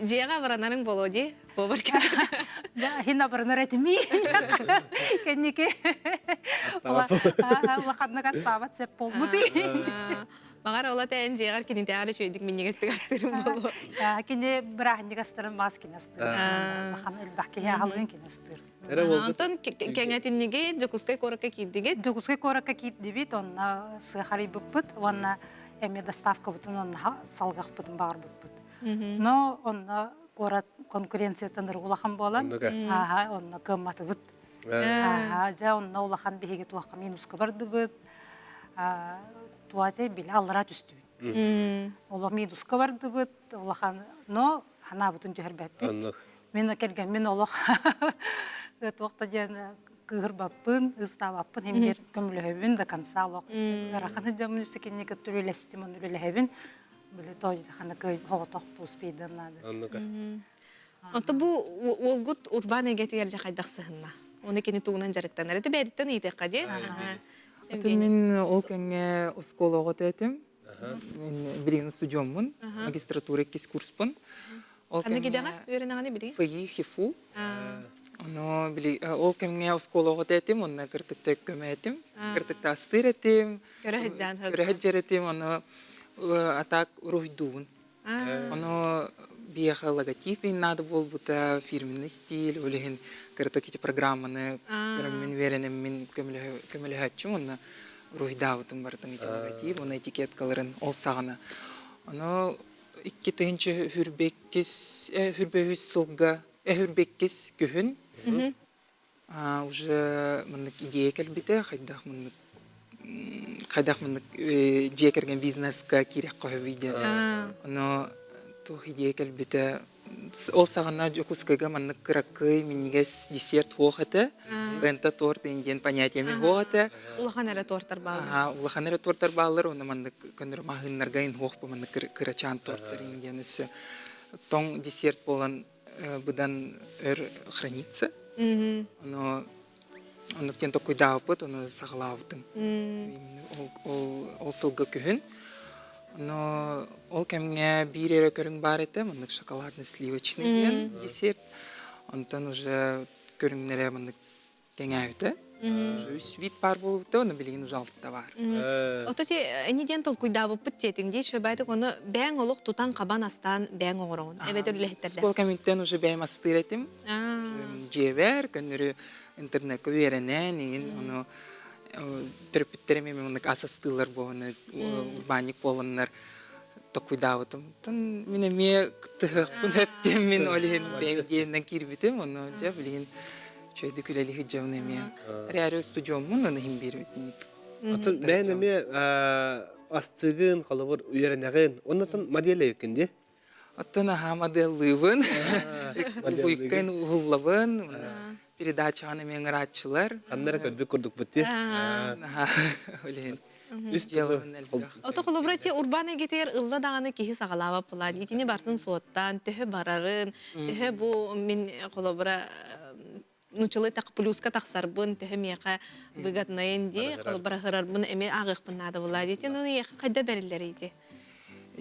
дьиэҕэ абыранарыҥ буолуо дии. Повар Да, хин абыранар этимии. Кэнники улаханнык астаабат сөп буолбут. Баҕар ол эн дьиэҕэр кинитээҕэр үчүгэйдик минньигэстик астыырым буолуо. Кини бырааһынньык астарын маас кини астыыр. Улахан элбэх киһи аһылыгын кини астыыр. Онтон кэҥэтиннигит, Дьокуускай куоракка киирдигит? Дьокуускай куоракка киирдибит, онно сыах арыйбыппыт уонна эмиэ доставкабытын онно салгахпытын баҕарбыппыт. Но онно куорат конкуренциятын улахан буолан, онно кыамматыбыт. Дьэ онно улахан биһиги туохха минуска бардыбыт. Туате били аллара түстүбүт. Олох минуска бардыбыт, улахан, но ханаабытын түһэрбэппит. Мин кэргэммин олох туох да диэн кыыһырбаппын, ыстаабаппын, химдер көмөлөһөбүн до конца олох ыарахан сылдьаммын үсэ кинини кытта үлэлэстим, ону үлэлэһэбин. Били тоождахана кый оҕотох успейдан наада. Ото бу уолгут урбаан эйгэтигэр дьэ хайдах сыһынна? Оны кини тугунан дьарыктанар? Это бэйэтиттэн ыйытыахха дии. Атын мин ол кэмҥэ оскуола оҕото этим. Мин билигин устудьуоммун, магистратура иккис курспун. Ол Ханнык идэҕэ үөрэнэҕини билигин? ФИ, ХИФУ. Ону били ол кэмҥэ оскуола оҕото этим, онно кыртыкта көмө этим, кыртыкта астыыр этим, Көрө сылдьан көрө сылдьар этим, ону атак уруһуйдуубун. Ону биэхэ логотип надо буолбута, фирменный стиль, ол иһин кырата ити программаны көрөммүн үөрэнэммин көмөлөһөөччүм уонна уруһуйдаабытым барытын ити логотип, уонна этикеткаларын ол саҕана. Ону 2 хүрбэккис хүрбэһүс сылга хүрбэккис күһүн уже маннык идея кэлбитэ хайдах маннык хайдах маннык дьиэ кэргэн бизнеска киирэххэ сөбүй диэн ону туох идея кэлбитэ ол саҕана Дьокуускайга маннык кыракый минньигэс десерт суох этэ бента торт диэн понятие суох этэ улахан эрэ тортар бааллар улахан эрэ тортар бааллар уонна маннык көннөрү маһыыннарга инһуох бу маннык кырачаан тортар диэн өссө тоҥ десерт буолан быдан өр хранится. Ону оннук диэн токуйдаабыппыт, ону саҕалаабытым. Ол, ол, ол сылга күһүн. Ону ол кэмҥэ биир эрэ көрүҥ баар этэ, маннык шоколадно-сливочный диэн десерт. Онтон уже көрүҥнэрэ маннык кэҥээбитэ. Уже үс вид баар буолбута, ону билигин уже алта баар. Ото ти эни диэн толкуйдаабыппыт диэтиҥ дии, шөбайтык ону бэйэҥ олох тутан хабан астаан бэйэҥ оҥороҕун. Эбэтэр үлэһиттэрдэ. Школа кэмиттэн уже бэйэм астыыр этим. Дьиэбэр, көннөрү интернекка үөрэнэн, иҥин ону төрөппүттэрим эми оннук ас астыыллар буоланы урбаанньык буоланнар токуйдаабытым. Тон мин эмиэ кыттыһыахпын эптим, мин ол иһин бэйэм диэннэн киирбитим, ону дьэ билигин Үчүгэйдик үлэлии сылдьабын эмиэ. Эрээри устудьуоммун, ону иһин биир итинник. Атын бэйэн эмиэ астыгын, холобур, үөрэнэҕин. Оннотон модель эбиккин дии? Оттон аһаа моделлыыбын. Уһуйкан уһуллабын. Передачаҕын эмиэ ыҥырааччылар. Ханна эрэ көрбүт курдукпут дии. Ол иһин. Үс тылы. Ото холобура ти урбаан эйгэтигэр ылла даҕаны киһи саҕалаабат былаан. Итини бартын суоттаан, төһө барарын, төһө бу мин холобура нучалы так плюска тахсарбын, төһө миэхэ выгоднайын дии, холобура хырарбын эми ааҕыахпын наада була дии. Ону эйиэхэ хайда бэриллэр ити?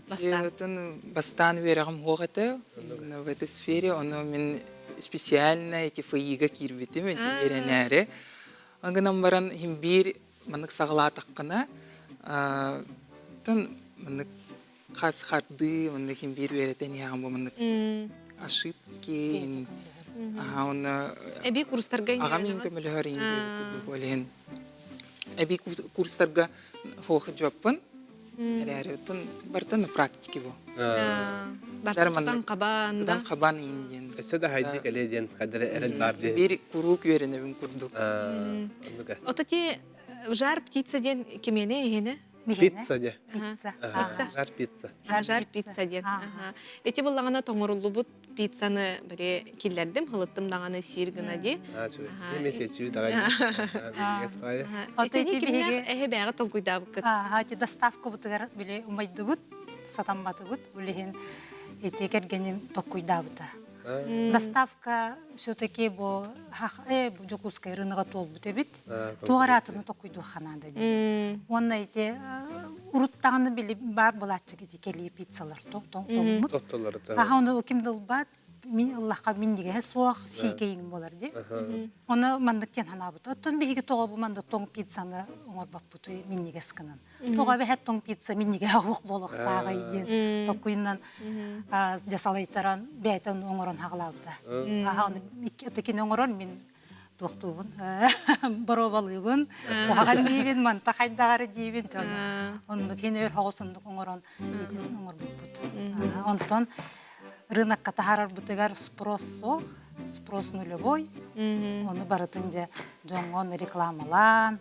Бастаан. Бастаан үөрэҕим суох этэ. В этой сфере ону мин специально эти ФИ-га киирбитим, эти үөрэнээри. Гынан баран иһин биир маннык саҕалаатаххына тон маннык хас хардыы маннык иһин биир үөрэтэн иһэҕин бу маннык ошибки аха уонна эбии курстарга аҕам иһин көмөлөһөр иһин курдук ол иһин эбии курстарга фохжоппун эрээри оттон барытын практики бу Бартан хабан тутан хабан иин диэн Өссө да хайдык эле диэн хайдары эрэл бар диэн. Биир куруук үөрэнэбин курдук. Ото ти. Жар птица диэн кимиэнэ иһинэ? Пицца не. Пицца. Пицца. Жар пицца. Жар пицца диэн. Эти буллаҕына тоҥоруллубут пиццаны били киллэрдим, хылыттым даҕаны сиир гына ди. Месячүү даҕаны. Итини кимнээх эһи бэйэҕит толкуйдаабыккыт? Ага, ити доставкабытыгар били умайдыбыт, сатамматыбыт. Улиһин ити кэргэним толкуйдаабыта. Доставка все-таки бу Дьокуускай рынога туолбут эбит. Туох араатыны токуйдуохха наада диэн. Уонна ити уруттаҕына били баар былааччык ити кэлии пиццалар тоҥмут. Аха ону ким да ылбат, мин ыллахха минньигэһэ суох, сиикэйиҥ буолар дии. Ону маннык диэн санаабыт. Оттон биһиги тоҕо бу манна тоҥ пиццаны оҥорбоппутуй минньигэс гынан. Тоҕо эбэһэт тоҥ пицца минньигэһэ оһох буолуохтааҕый диэн токкуйунан дьэ салайтаран бэйэтэ ону оҥорон хаҕалаабыта. Аха ону икки оҥорон мин туохтуубун боруобалыыбын куһаҕан диибин манта хайдаҕары диибин дьону оннук иһин өр соҕус оннук оҥорон итин оҥорбуппут. Онтон рынокка таһаарарбытыгар спрос суох, спрос нулевой. Ону барытын дьэ дьоҥҥо рекламалаан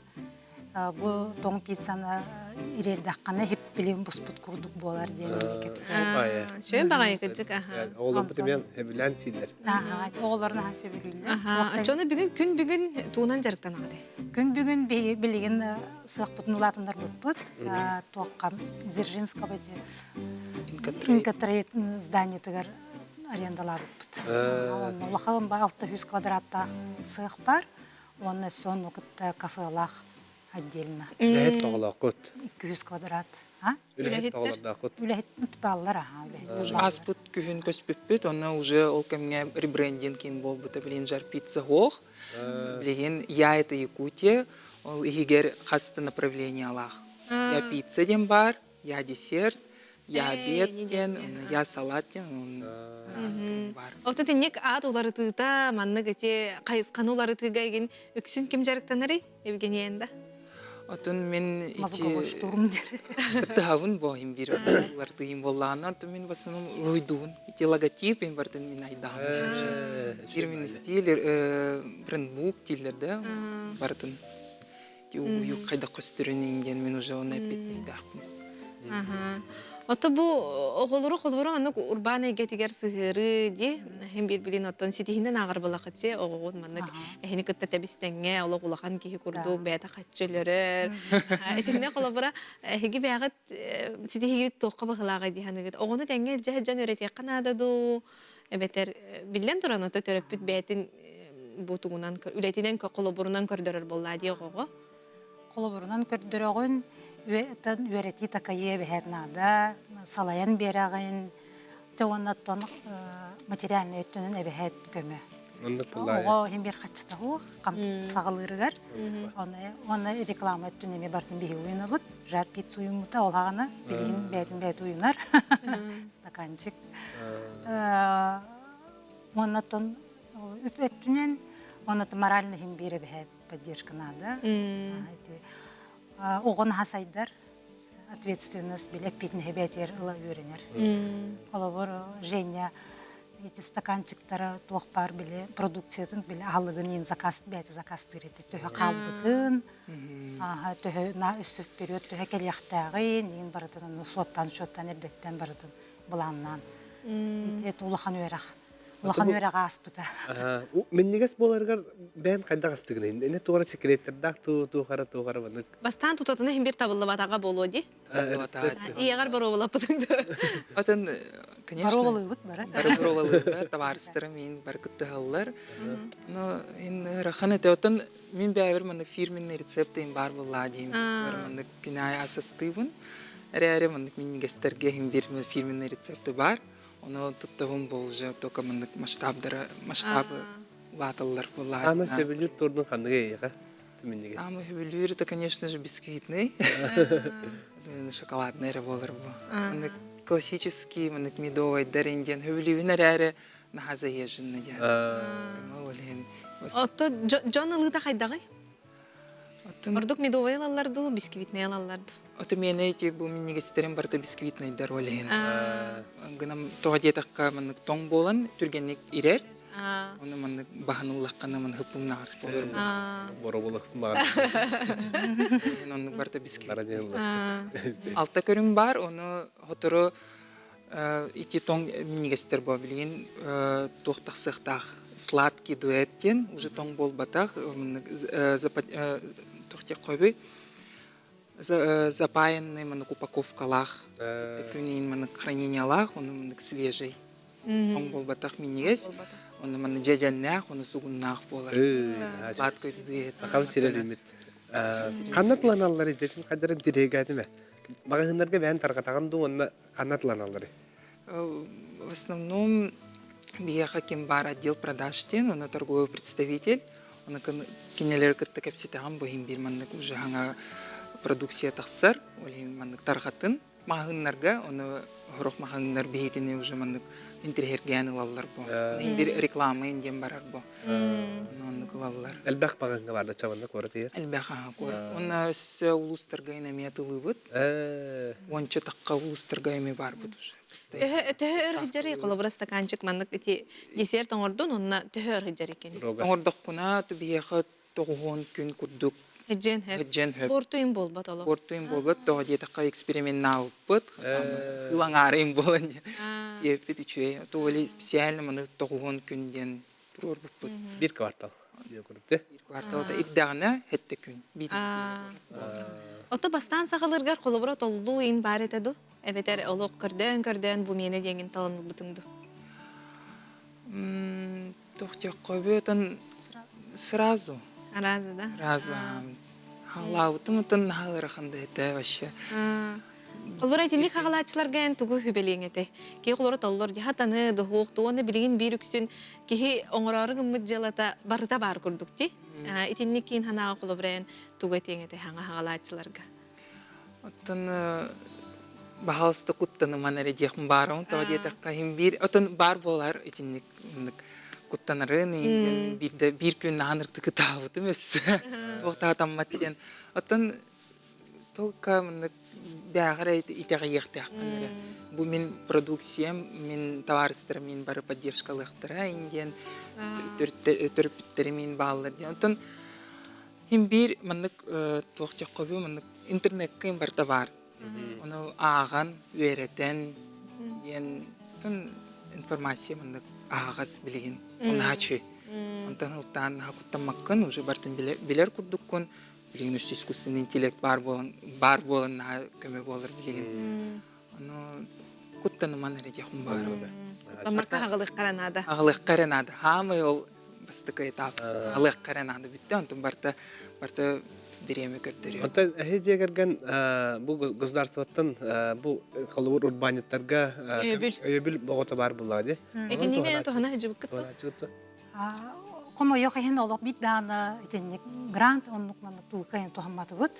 бу тоҥ пиццаны ириэрдэххинэ хиппилин буспут курдук буолар диэн эмиэ кэпсээн. Үчүгэй баҕайы кырдьык аха. Оҕолорбут эмиэ сөбүлээн сииллэр. Оҕолор наһаа сөбүлүүллэр. Оччону бүгүн күн бүгүн туунан дьарыктанаҕыт? Күн бүгүн билигин сыахпытын улаатыннарбыппыт. Туохха Дзержинского Инкотрейд зданиетыгар арендалаабыппыт. Онно улахан 600 квадраттаах цех бар. Уонна өссө ону кытта кафелаах отдельно. Үлэһит тоҕолооххут? 200 квадрат. Үлэһит тоҕолордооххут? Үлэһит бааллар, аха, үлэһиттэр бааллар. Ааспыт күһүн көспүппүт, онно уже ол кэмҥэ ребрендинг киин буолбута, билигин жар пицца суох. Билигин Я это Якутия, ол иһигэр хас да направлениялаах. Я пицца диэн баар, я десерт, я обед диэн, я салат диэн араас баар. Ото тинник аат уларытыыта маннык ити хайысханы уларытыыга игин үксүн ким дьарыктанарый Евгения да? Отун мин ити Мозговой штурм дири. Кыттыһабын боһим бир улартыйым боллаана, отун мин в основном руйдуун. Ити логотип мин бартын мин айдаһым. Фирменный стиль, брендбук дииллэр да бартын. Угуйук хайдах көстөрүн диэн мин уже оны эппиэтинэстээхпин. Ото бу оҕолору холобура маннык урбаан эйгэтигэр сыһыарыы дии иһин биир билин оттон ситиһинэн ааҕар балахытси оҕоҕун маннык эһини кытта тэбис-тэҥҥэ олох улахан киһи курдук бэйэтэ хаччы өлөрөр. Итиннэ холобура эһиги бэйэҕит ситиһигит туохха быһылааҕый дии саныгыт. Оҕону тэҥҥэ илдьэ сылдьан үөрэтиэххэ наада дуу эбэтэр биллэн туран ото төрөппүт бэйэтин бу тугунан үлэтинэн холобурунан көрдөрөр буоллаа дии оҕоҕо. Холобурунан көрдөрөҕүн, үөрэтии такайыы эбэһээт наада, салайан биэрэҕин, дьэ уонна оттон материальнай өттүнэн эбэһээт көмө. Оҕо иһин биир хаччыта суох, саҕалыырыгар. Уонна реклама өттүн эмиэ бартын биһиги уйунабыт. Жар пиццу уйуммута, ол аҕана билигин бэйэтин бэйэтэ уйунар. Стаканчик. Уонна оттон үп өттүнэн, уонна морально иһин биир эбэһээт поддержка надо. Эти оҕо наһаа сайдар, ответственность били эппиэтинэһи бэйэтигэр ыла үөрэнэр. Холобур, Женя эти стаканчиктара туох баар били продукциятын били аһылыгын иин заказ бэйэтэ заказтыыр этэ. Төһө хаалбытын, төһө на өссө вперед төһө кэлиэхтээҕин, иин барытын ону суоттаан-суоттаан эрдэттэн барытын былааннаан. Ити это улахан үөрэх. Улахан үөрэх ааспыта. Минньигэс буоларыгар бэйэн хайдах астыгын? Эне туора секреттердаах туу туохара туохара маннык. Бастаан тутатына иһин бир табыллыбатаҕа буолуо дии. Ийэҕэр боруобалаппытыҥ дуо? Атын, конечно. Боруобалыыбыт бары. Бары боруобалыыллар, табаарыстарым мин бары кыттыһаллар. Но ин ыарахан этэ. Оттон мин бэйэбэр маннык фирменный рецепт баар буоллаа диим. Маннык күн аайы ас астыыбын. Эрээри маннык минньигэстэргэ иһин биир фирменный рецепты бар. Ону туттаһым бу уже только маннык масштабдара масштабы улааталлар буоллаа. Самый сөбүлүүр тордун ханныгы эйиэхэ? Минньигэс. Самый сөбүлүүр это, конечно же, бисквитный. Шоколадный эрэ буолар бу. Маннык классический, маннык медовайдар диэн сөбүлүүбүн эрээри наһаа заезженный диэн. Ол иһин Отто дьон ылыыта хайдаҕый? Ордук медовай ылаллар дуу, бисквитный ылаллар дуу? Ото миэнэ ити бу минньигэстерин барыта бисквитнайдар ол иһин. Гынан тоҕо диэтэххэ маннык тоҥ буолан түргэнник ирэр. Оны маннык баһан ыллаххына ман хыппымнаҕас буолар. Боробулах маҕан. Оннук барта бисквит. Алта көрүҥ бар, ону хотору ити тоҥ минньигэстэр буо билигин туох тахсыахтаах сладкий дуэт диэн уже тоҥ буолбатах туох диэх хобүй запаянный маннык упаковкалаах күнүн маннык хранениялаах ону маннык свежий тоҥ буолбатах минньигэс ону маннык дьэдьэннээх ону сугуннаах буолар сладкий дуэт сахам сирэ лимит ханна тыланаллар идэтин хадарын тирэгээтиме маҕаһыыннарга бэйэн тарҕатаҕын дуу уонна ханна тыланалларый В основном биһиэхэ ким баар отдел продаж диэн, уонна торговый представитель. Оны кинилэри кытта кэпсэтэҕин бу иһин биир маннык уже хаҥа продукция тахсар, ол иһин маннык тарҕатын маҕаһыыннарга, ону сорох маҕаһыыннар биһитини уже маннык интириэһиргээн ылаллар бу. Биир реклама диэн барар бу. Оннук ылаллар. Элбэх маҕаһыыҥҥа баар да чабанна куорат иһэр. Элбэх аха куорат. Уонна өссө улуустарга эмиэ атылыыбыт. Уонча тахха улуустарга эмиэ барбыт уже. Төһө төһө өр сылдьарый холобура стаканчик маннык ити десерт оҥордун онно төһө өр сылдьар икини? Оҥордоххуна биһиэхэ тоҕуһуон күн курдук Хыдьыан хөп. Хыдьыан хөп. Буортуйун буолбат олох. Буортуйун буолбат тоҕо диэтэххэ эксперименнаабыппыт. Ылаҥаарыйын буолан сиэппит үчүгэй. Туоли специально маны тоҕуһуон күн диэн туруорбуппут. Биир квартал. Биир квартал ирдэҕинэ хэттэ күн. Ото бастаан сахаларгар холобура толлуу ин баар этэ ду? Эбэтэр олох көрдөөн-көрдөөн бу миэнэ диэҥин талан ылбытыҥ ду? Туох диэххэ отон сразу. Сразу, да? Сразу. Хаалаабытым отон наһаа ыарахан да этэ вообще. Холобура итинник хаҕалааччыларга эн тугу сүбэлиэҥ этэй? Киһи холоро толлор дьаһатаны, дохуох туоны билигин биир үксүн киһи оҥороору гыммыт дьыалата барыта баар курдук ти. Итинник киин санааҕа холобура эн тугу этиэҥ этэй хаҥа хаҕалааччыларга? Оттон баһаалыста куттаныман эрэ диэхпин баарым тоҕо диэтэххэ иһин биир отон баар буолар итинник маннык куттанарын иһин биирдэ биир күн наһан ыртык ытаабытым өссө туох таатаммат диэн оттон только маннык бээҕэр итэҕэйиэхтээххин эрэ бу мин продукциям мин табаарыстарым мин бары поддержкалыахтара ин диэн төрөппүттэрим мин бааллар диэн оттон Хин биир маннык туох диэххэ маннык интернеккэ барыта баар. Ону ааҕан, үөрэтэн диэн информация маннык аһаҕас билигин унаачы. Онтон ылтаан наһаа куттаммаккын, уже бартын билэр курдуккун. Билигин өссө искусственный интеллект баар буолан баар буолан наһаа көмө буолар билигин. Ону куттаныман эрэ диэххин баар. Куттаммакка аҕалыахха эрэ наада. Аҕалыахха эрэ наада. Хаамай ол бастакы этап алыахха эрэ наада бүттэ онтон барыта барыта бириэмэ көрдөрүө. Онтон эһи дьиэ кэргэн бу государствоттан бу холобур урбаанньыттарга өйөбүл өйөбүл боҕото баар буоллаҕа дии. Итиннине туһана сылдьыбыккыт дуо? Хомойуох иһин олох биир даҕаны итинник грант оннук маннык тугу туһамматыбыт.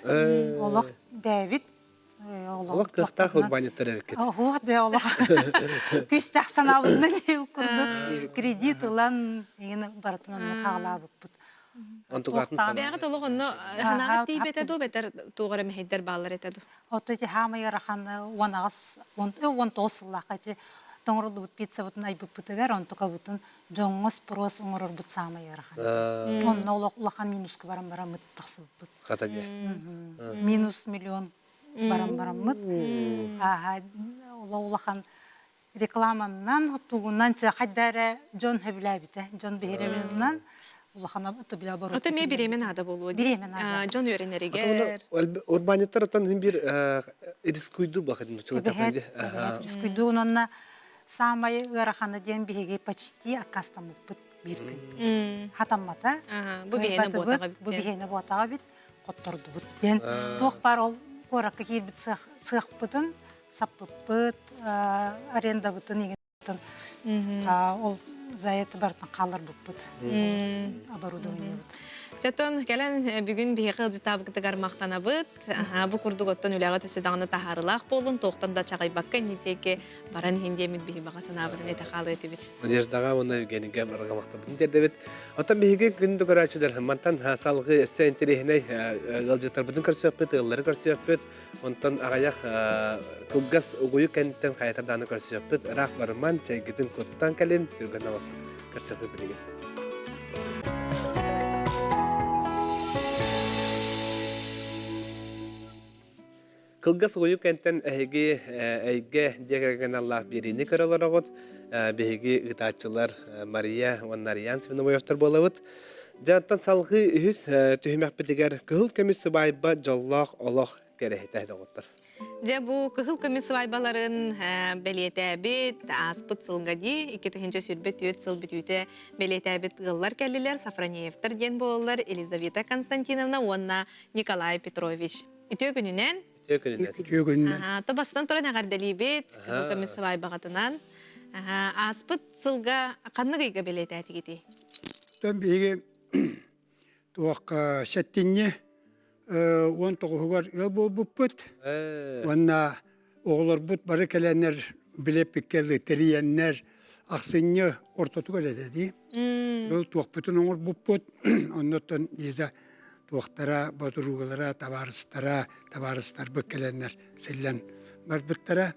Олох бэйэбит Олох кыахтаах урбаанньыттар эбиккит. Оһуох дэ олох күүстээх санаабытынан курдук кредит ылан игин барытын онно хаалаабыппыт. Онтугаатын санаа. Бэҕэ толох онно ханаҕа тиийбэтэ дуу бэтэр туох эрэ мэһэйдэр бааллар этэ дуу. Ото ити хаамай ыарахан 18 19 сыллаахха ити тоҥоруллубут пиццабытын айбыппытыгар онтукабытын дьоҥҥо спрос оҥорорбут саамай ыарахан. Онно олох улахан минуска баран бараммыт тахсыбыппыт. Хата дьэ. Минус миллион баран бараммыт. Ааһа улахан рекламаннан тугунан чэ хайда эрэ дьон сөбүлээбитэ. Дьон биһирэбилинэн улахан бile оборот. Ото эмиэ бириэмэ наада буолуо. Бириэмэ наада. Дьон үөрэнэригэр. Урбаанньыттар оттон бир рискуйду бахадын Эбэһээт, рискуйду онно Саамай ыарахана диэн биһиги почти аккаастаммыппыт биир күн. Хатаммата. Бу биһиэнэ буотаҕа бит. Бу биһиэнэ буотаҕа бит, хоттордубут диэн. Туох баар ол куоракка киирбит сыахпытын саппыппыт, арендабытын игин ол за это барытын хаалларбыппыт оборудованиебыт. Чотон кэлэн бүгүн биһиэхэ ыалдьытаабыкытыгар махтанабыт. Бу курдук оттон үлэҕэ төссө даҕаны таһаарылаах буоллун, туохтан да чаҕыйбакка иннитиэки баран иһин диэммит биһи баҕа санаабытын этэ хаалыа этибит. Надеждаҕа уонна Евгенийгэ барҕа махталбытын тиэрдэбит. Оттон биһиги күндү көрөөччүлэр мантан салгыы өссө интэриэһинэй ыалдьыттарбытын көрсүөхпүт, ыаллары көрсүөхпүт. Онтон аҕыйах кылгас угуйу кэнниттэн хайатар даҕаны көрсүөхпүт. Ыраах барыман, чэйгитин куттан кэлин, түргэн алыстык көрсүөхпүт билигин. Кылгас угуйу кэнтэн эһиги эйгэ дьиэ кэргэн аллаах биэриини көрө олороҕут. Биһиги ыытааччылар Мария уонна Ариан Свинобоевтар буолабыт. Дьэ, оттон салҕыы үһүс түһүмэхпитигэр кыһыл көмүс сыбаайба дьоллоох олох кэрэһитэ доҕоттор. Дьэ бу кыһыл көмүс сыбаайбаларын бэлиэтээбит ааспыт сылга дии 2024 сыл бүтүүтэ бэлиэтээбит ыаллар кэллилэр Сафронеевтар диэн буолаллар Елизавета Константиновна уонна Николай Петрович. Үтүө күнүнэн. Үтүө күнүнэн. Үтүө күнүнэн. То бастан туран эҕэрдэлиибит кыһыл көмүс сыбаайбаҕытынан. Ааспыт сылга ханнык ыйга бэлиэтээтигитий? Тон биһиги туох сэттинньи 19-угар ыал буолбуппут. Уонна оҕолорбут бары кэлэннэр билэппиккэ тэрийэннэр ахсынньы ортотугар этэ дии. Бұл туохпутун оҥорбуппут. Оннуттан Лиза туохтара, бодуруулара, табаарыстара, табаарыстарбыт кэлэннэр силлэн барбыттара.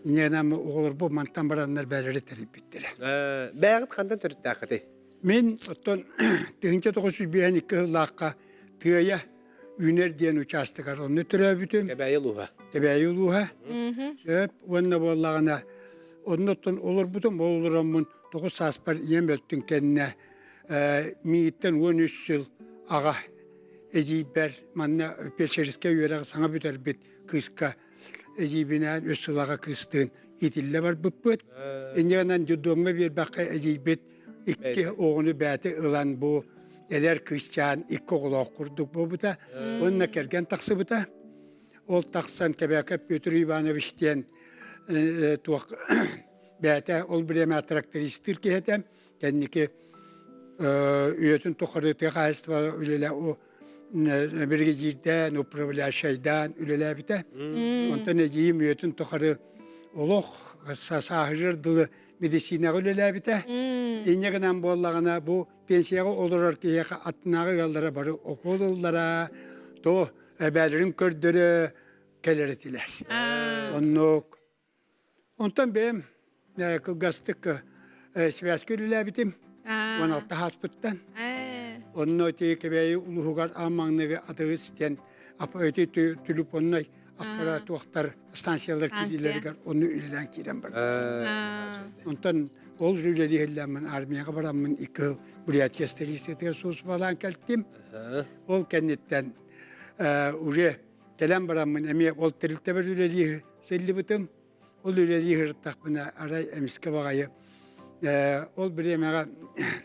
Инньэ оҕолорбут мантан бараннар бээлэри тэрийбиттэрэ. Бэйэҕит хантан төрүттээххитий? Мин оттон 1952 сыллаахха Тыайа Үүнэр диэн учаастагар онно төрөөбүтүм. Кэбээйи улууһа. Кэбээйи улууһа. Сөп уонна буоллаҕына оннуттан олорбутум, ол олороммун 9 сааспар ийэм өлтүн кэннэ миигиттэн 13 сыл аҕа эдьиийбэр манна фельдшерскэй үөрэҕи саҥа бүтэрбит кыыска эдьиийбинээн үс сыл аҕа кыыстыын иитиллэ барбыппыт. Инньэ гынан детдомҥа биэрбэххэ эдьиийбит икки оҕону бэйэтэ ылан бу эдэр кыысчаан икки оҕолоох курдук буолбута уонна кэргэн тахсыбыта. Ол тахсан Кэбээкэп Петр Иванович диэн туох бэйэтэ ол бириэмэ трактористыыр киһи этэ. Кэнники үйэтин тухары тыа хаһаайыстыба үлэлэ биригэдьиирдээн, управляющайдаан үлэлээбитэ. Онтон эдьиийим үйэтин тухары олох сааһырыар дылы медицинэҕэ үлэлээбитэ. Инньэ гынан буоллаҕына бу пенсияҕа олорор киһиэхэ аттынааҕы ыаллара бары укуол ыллара, то эбээлэрин көрдөрө кэлэр этилэр. Оннук Онтон бэйэм кылгастык связка үлэлээбитим. 16 ааспыттан. Онно ити Кэбээйи улууһугар аан маҥнайгы атыыс диэн ити телефоннай аппаратуохтар станциялар киириилэригэр онно үлэлээн киирэн барбытым. Онтон ол үлэлиһиллээммин армияҕа бараммын икки сыл Бурятия столицатыгар службалаан кэлтим. Ол кэнниттэн уже Кэлэн бараммын эмиэ ол тэрилтэбэр үлэлии сылдьыбытым. Ол үлэлии сырыттахпына арай эмискэ баҕайы ол бириэмэҕэ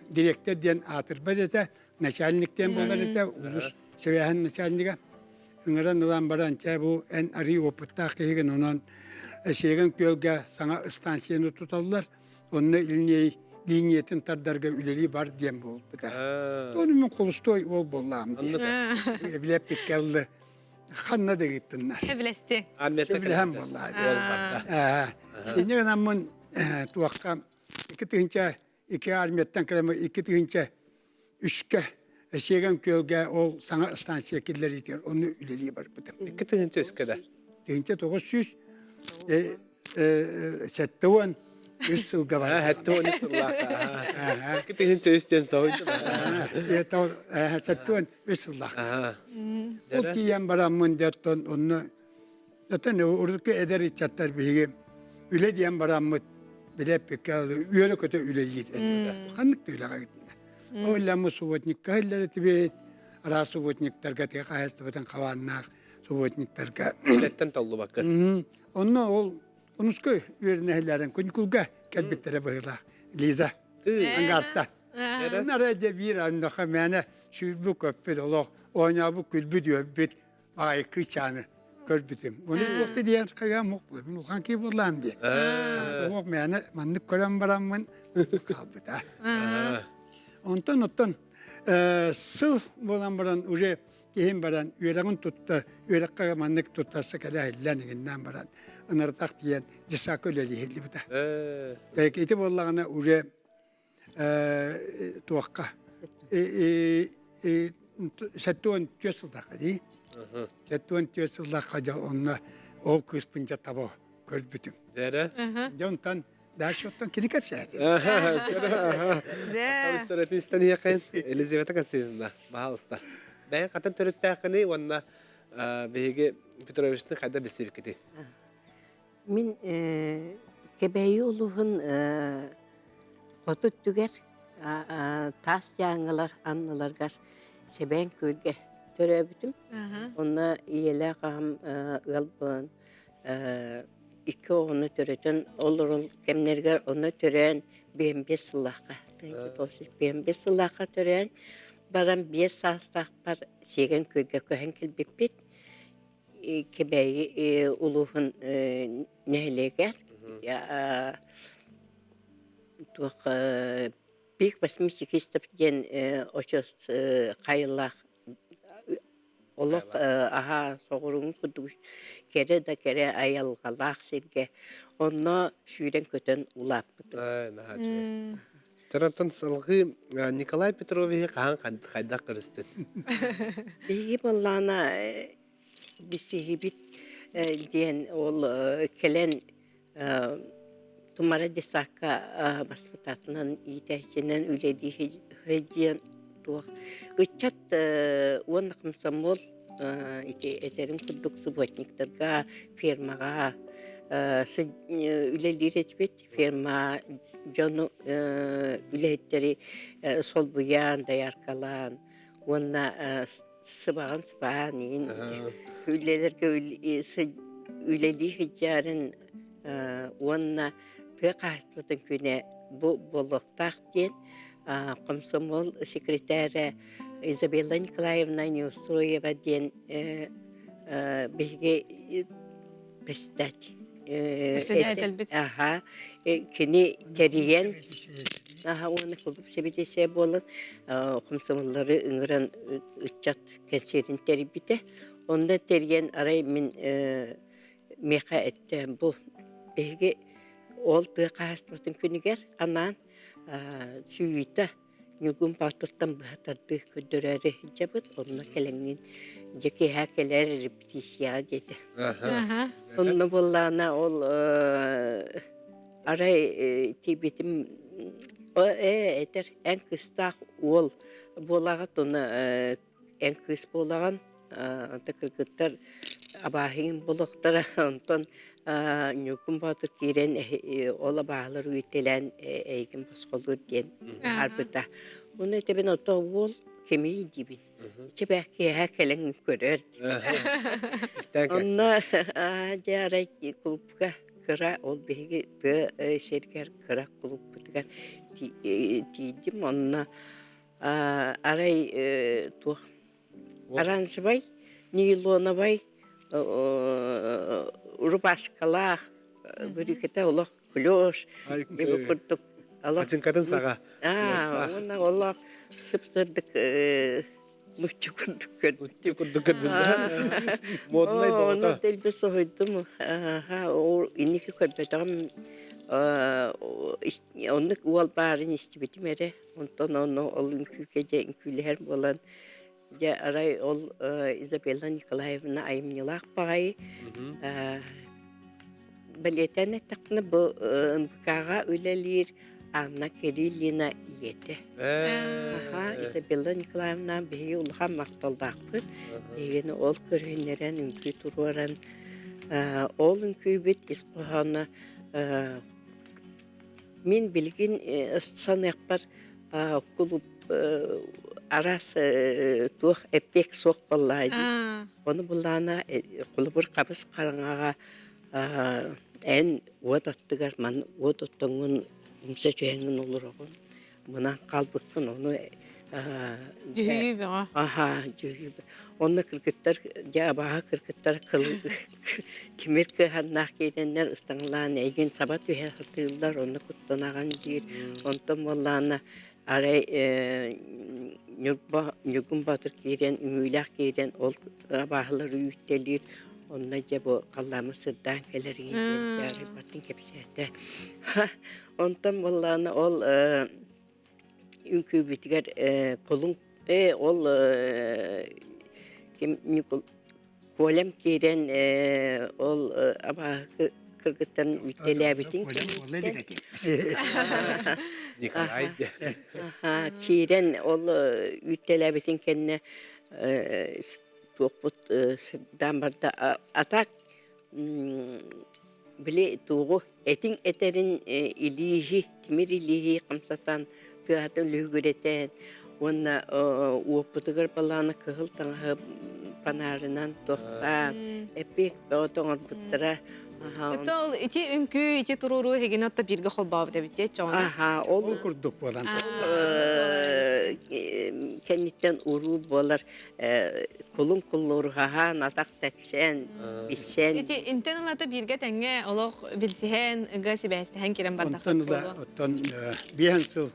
дириэктэр диэн аатырбат этэ, начальник диэн буолар этэ, улуус сибээһин начальнига. Ыҥыран ылан баран, чэ бу эн арыы уопуттаах киһигин, онон Сиэгэн Күөлгэ саҥа станцияны туталлар, онно линиэй линиятын тардарга үлэлии бар диэн буолбута. Ону мен холустой уол буоллаам диэн. Эбилэппиккэ ыллы ханна да ыыттыннар. Эбилэсти. Сөбүлэһэн буоллаа. Инньэ гынаммын туохха 2002 армияттан кэлэн 2003-кэ Сиэгэн Күөлгэ ол саҥа станция киллэриитигэр онно үлэлии барбытым. 2003-кэ да? 1973 сылга барбытым. 73 сыллаах. 2003 диэн соһуйдум. 73 сыллаах. Ол тиийэн бараммын дьоттон онно Оттон урукку эдэр ыччаттар биһиги үлэ диэн бараммыт билэппиккэ үөрэ-көтө үлэлиир этибит. Ханнык да үлэҕэ гытынна. Ол ламмы субботникка иһиллэр этибит, араас субботниктарга тыа хаһаайыстыбатын хабааннаах субботниктарга. Үлэттэн толлубаккыт. Онно ол онуска үөрэнэһилэрин күнкулга кэлбиттэрэ быһыылаах. Лиза Ангарта. Нара дьэ биир аннаха мээнэ сүүрбүт көппүт олох оонньообут күлбүт үөрбүт Аай кыычааны көрбүтүм. Ону туохта диэн хайаам мук мин улахан киһи буоллаам диye. Туох мээнэ маннык көрөн бараммын хаалбыта. Онтон оттон. Сыл буолан баран уже киһим баран үөрэҕин тутта, үөрэххэ маннык туттарса кэлэ иһиллэн иҥиннээн баран ыныртах тиийэн десакка үлэлии иһиллибитэ. Ити буоллаҕына уже туохха 74 сыллаахха дии. 74 сыллаахха дьэ онно ол кыыспын дьэ таба көрбүтүм. Дьэрэ? Дьэ онтон дальше оттон кини кэпсээтин. Исторатын истэн иһэххин Елизавета Константиновна, баһаалыста. Бэйэҥ хантан төрүттээххиний уонна биһиги Петровичтыын хайда билсибиккитий? Мин Кэбээйи улууһун хоту өттүгэр таас дьааҥылар анныларыгар Сэбээн Күөлгэ төрөөбүтүм. Онно ийэлээх аҕам ыал буолан икки оҕону төрөтөн олорон кэмнэригэр онно төрөөн 55 сыллаахха 95 сыллаахха төрөөн баран биэс саастаахпар Сиэгэн Күөлгэ көһөн кэлбиппит. Кэбээйи улууһун нэһилиэгэр туох пик восьмичекистов диэн очуос хайылаах олох аһаа соҕурууҥу курдук кэрэ да кэрэ айылҕалаах сиргэ онно сүүрэн-көтөн улааппытым. Таратан салгыы Николай Петровиһы хаһан хайдах көрүстүт? Биһиги буоллаҕына билсиһибит диэн ол кэлэн Тумара детсадка баспытаатынан иитээччинэн үлэлии сылдьан туох ыччат уонна комсомол ити этэрин курдук субботниктарга фермаҕа үлэлиир этибит ферма дьону үлэһиттэри солбуйан дояркалаан уонна сыбаҕын сыбаан иин үлэлэргэ үлэлии сылдьарын уонна тыа хаһаайыстыбатын күнэ бу буолуохтаах диэн комсомол секретарэ Изабелла Николаевна Неустроева диэн биһиги председатель Председателбит. Аха, кини тэрийэн аха уонна кулууп сэбиэдиссэйэ буолан хомсомоллору ыҥыран ыччат кэнсиэрин тэрийбитэ. Онно тэрийэн арай мин миэхэ эттэ бу биһиги ол тыа хаһаайыстыбатын күнүгэр анаан сүүйүтэ Ньургун Боотуртан быһа тардыы көрдөрөөрү сылдьабыт, онно кэлэҥҥин дьэ киэһэ кэлээр репетицияҕа диэтэ. Онно буоллаҕына ол арай тиийбитим ээ этэр эн кыстаах уол буолаҕыт уонна эн кыыс буолаҕын онто кыргыттар абааһыгын булуохтара онтон Ньургун Боотур киирэн ол абааһылар үйтэлээн эйигин босхолуур диэн баһаарбыта. Ону этэбин ото уол кимий диибин. Чэбээх киэһэ кэлэн көрөр. Онно дьэ арай кулупка кыра ол биһиги тыа сиригэр кыра кулуппутугар тиийдим онно арай туох оранжевай нейлоновай рубашкалаах бүрүкэтэ олох клеш курдук Ачыҥкатын саҕа уонна олох сып-сырдык нучча курдук нучча курдук көрдүн моднай ону дэлби соһуйдум инники көрбөтөҕүм оннук уол баарын истибитим эрэ Онтон ону ол үҥкүүгэ дьэ үҥкүүлэһэр буолан, дьэ арай ол Изабелла Николаевна айымньылаах баҕайы бэлиэтээн эттэхпинэ бу НВК-ҕа үлэлиир Анна Кириллина ийэтэ. Аха, Изабелла Николаевна биһиги улахан махталлаахпыт. Биһигини ол көрүһүннэрэн үҥкүү туруоран, ол үҥкүүбүт ис хоһооно Мин билигин саныахпар кулууп араас туох эппиэк суох буоллаҕа дии. Ону буллаҕына холобур хабыс хараҥаҕа эн уот аттыгар маны уот оттоҥҥун умса түһэҥҥин олороҕун. Мунан хаалбыккын ону Дьүһүйүү бөҕө. Аха, дьүһүйүү. Онно кыргыттар, дьэ абааһы кыргыттар кыл тимир кыаһаннаах киирэннэр ыстаҥалаан эйигин саба түһэ сатыыллар, онно куттанаҕын диир. Онтон буоллаҕына арай э, Ньурба Ньургун Боотур киирэн, үҥүүлээх киирэн ол абааһылары үүттэлиир. Онно дьэ бу халлааммыт сырдаан кэлэр диэн дьаарыйбатын кэпсээтэ. Онтон буоллаҕына ол үҥкүүбүтүгэр кулун ол ким Ньукул Колям киирэн ол абааһы кыргыттарын үттэлээбитин Николай киирэн ол үттэлээбитин кэннэ туохпут сырдаан барда а так били туоҕу этиҥ этэрин илииһи тимир илииһи хамсатан тыаһатын лүһүгүрэтэн уонна уоппутугар балаана кыһыл таҥаһы панаарынан туохтаан эппиэк бөҕө оҥорбуттара. Это ол ити үҥкүү, ити туруоруу эһигини отто бииргэ холбообут эбит дии чоҕуна. Аха, ол Ол курдук буолан кэнниттэн уруу буолар кулун куллуруһаһаан атах тэпсэн билсэн Ити интен ылата бииргэ тэҥҥэ олох билсиһэн, ыга сибээстэһэн киирэн бардахпыт Онтон ыла буолуо. оттон биэһэн сыл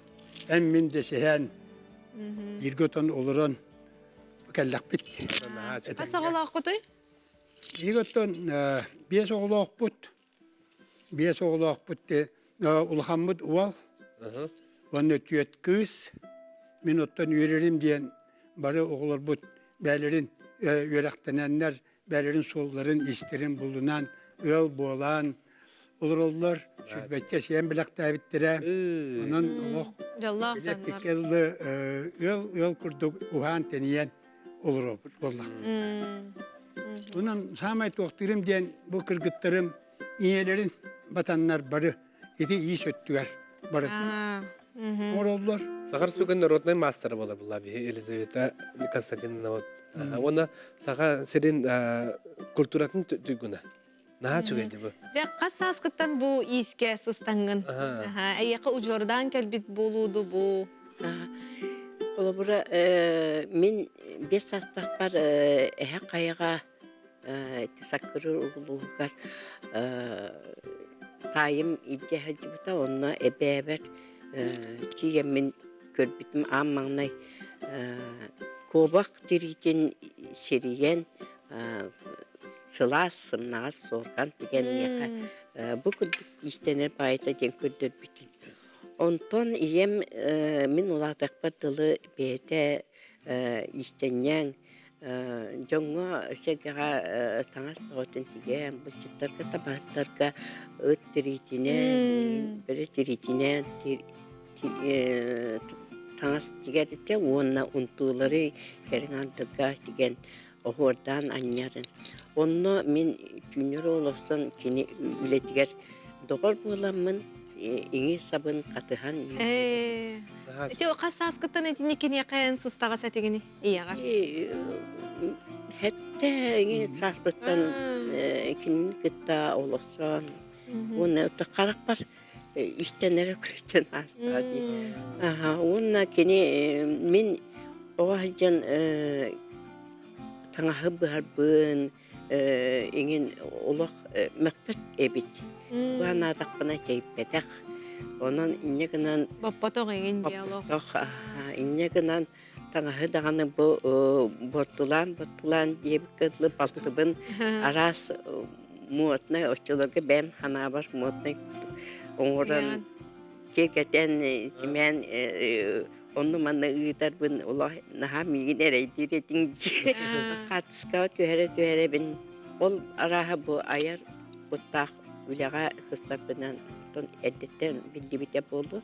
эн мин дэсиһэн бииргэ отон олорон кэллэхпит. Хас оҕолооххутуй? Биһиги оттон биэс оҕолоохпут. Биэс оҕолоохпут улахаммыт уол уонна түөрт кыыс. Мин оттон үөрэрим диэн бары оҕолорбут бээлэрин үөрэхтэнэннэр, бээлэрин суолларын, истэрин булунан, ыал буолан олороллор. Сүрбэччэ сиэн бэлэхтээбиттэрэ. Онон олох Дьоллоох дьоннор. ыал ыал курдук уһаан-тэнийэн олоробут буоллахпыт. Онон саамай туохтуурум диэн бу кыргыттарым ийэлэрин батаннар бары ити иис өттүгэр барытын оҥороллор. Саха Республикатын народнай маастара буола була биһи Елизавета Константиновна вот. Уонна Саха сирин культуратын туйгуна. Наһаа үчүгэй дии бу. Дьэ, хас сааскыттан бу иискэ сыстаҥҥын? Эйиэхэ удьуордаан кэлбит буолууду бу? Холобура, мин биэс саастаахпар эһэ хайаҕа Саккырыыр улууһугар таайым илдьэ сылдьыбыта, онно эбээбэр тиийэммин көрбүтүм аан маҥнай куобах тириитин сирийэн сылаас сымнаҕас суорҕан тигэн миэхэ бу курдук иистэнэр баайыта диэн көрдөрбүтүн. Онтон ийэм мин улаатыахпар дылы бэйэтэ иистэнньэҥ дьоҥҥо сэргэҕэ таҥас бөҕөтүн тигэн, булчуттарга, табаһыттарга ыт тириитинэн, бөрө тириитинэн таҥас тигэр этэ уонна унтуулары кэриҥ ардыга тигэн оһуордаан анньарын. Онно мин түүннэри олорсон кини үлэтигэр доҕор буоламмын иҥи сабын хатыһан Ити хас сааскыттан итини киниэхэ эн сыстаҕас этигини ийэҕэр? Хэттэ иҥи сааспыттан кинини кытта олорсон уонна харахпар истэнэрэ көстөн аастаҕа дии. Уонна кини мин оҕо сылдьан таҥаһы быһарбын иҥин олох мөхпөт эбит. Банаатахпына тэйбэтэх. Онон инньэ гынан Боппотох иҥин диалог. Инньэ гынан таҥаһы даҕаны бу бортулаан-бортулаан диэбиккэ дылы балтыбын араас муотнай оччолорго бэйэм ханаабар муотнай оҥорон киэргэтэн симээн онну-манна ыытарбын олох наһаа миигин эрэйдиир этиҥ дии хаартыскаҕа түһэрэ-түһэрэбин ол арааһа бу айар куттаах үлэҕэ сыстарбынан оттон эрдэттэн биллибитэ буолуо.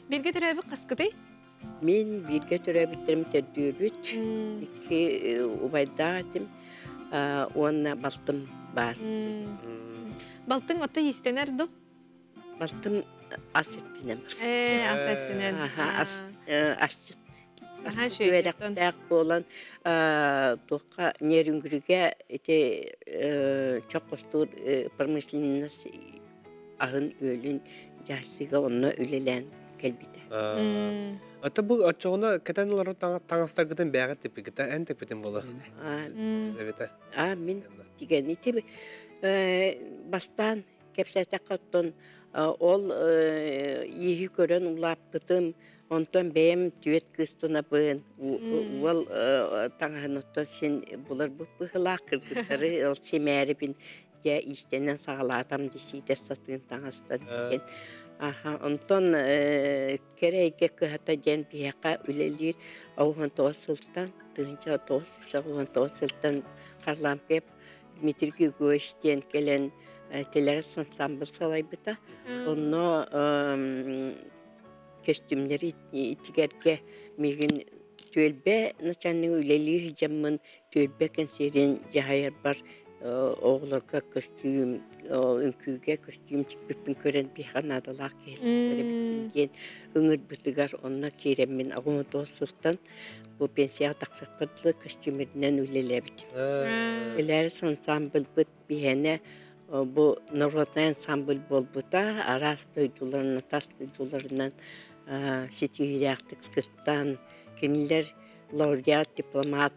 Бииргэ төрөөбүт хаскытый? Мин бииргэ төрөөбүттэрим төрдүөбүт, икки убайдаах этим уонна балтым баар. Балтыҥ отто иистэнэр ду? Балтым ас өттүнэн. Ээ, ас өттүнэн. Ас асчыт. Үөрэхтээх буолан туохха Нерюнгригэ ити чох хостуур промышленность аһын-үөлүн дьаһайсыыга онно үлэлээн кэлбитэ. Ата бу оччоҕуна кэтэн олорор таҥастаргытын бэйэҕит тикпиккитэ, эн тикпитин буолуо. Елизавета. А мин тигэн ити бастаан кэпсээтэххэ оттон ол ииһи Ииһи көрөн улааппытым. Онтон бэйэм түөрт кыыстанабын. Уол таҥаһын оттон син буларбыт быһыылаах кыргыттары ол симээрибин дьэ иистэнэн саҕалаатам дисиитэ сатыын таҥастан диэн. Аха, онтон кэрэ эйгэ кыһата диэн биһиэхэ үлэлиир 19 сылтан 1999 сылтан Харлампьев Дмитрий Григорьевич диэн кэлэн Телерес ансамбль салайбыта. Онно көстүүмнэри тигэргэ миигин түөлбэ начальник үлэлии сылдьаммын түөлбэ кэнсиэрин дьаһайарбар оҕолорго көстүүм үҥкүүгэ көстүүм тикпиппин көрөн биһиэхэ наадалаах киһи сылдьар эбиккин диэн ыҥырбытыгар онно киирэммин 89 сылтан бу пенсияҕа тахсыахпар дылы көстүүмүнэн үлэлээбитим. Элээрис ансамбльбыт биһиэнэ бу народнай ансамбль буолбута, араас дойдуларынан, тас дойдуларынан ситиһиилээхтик кыттан, кинилэр лауреат, дипломат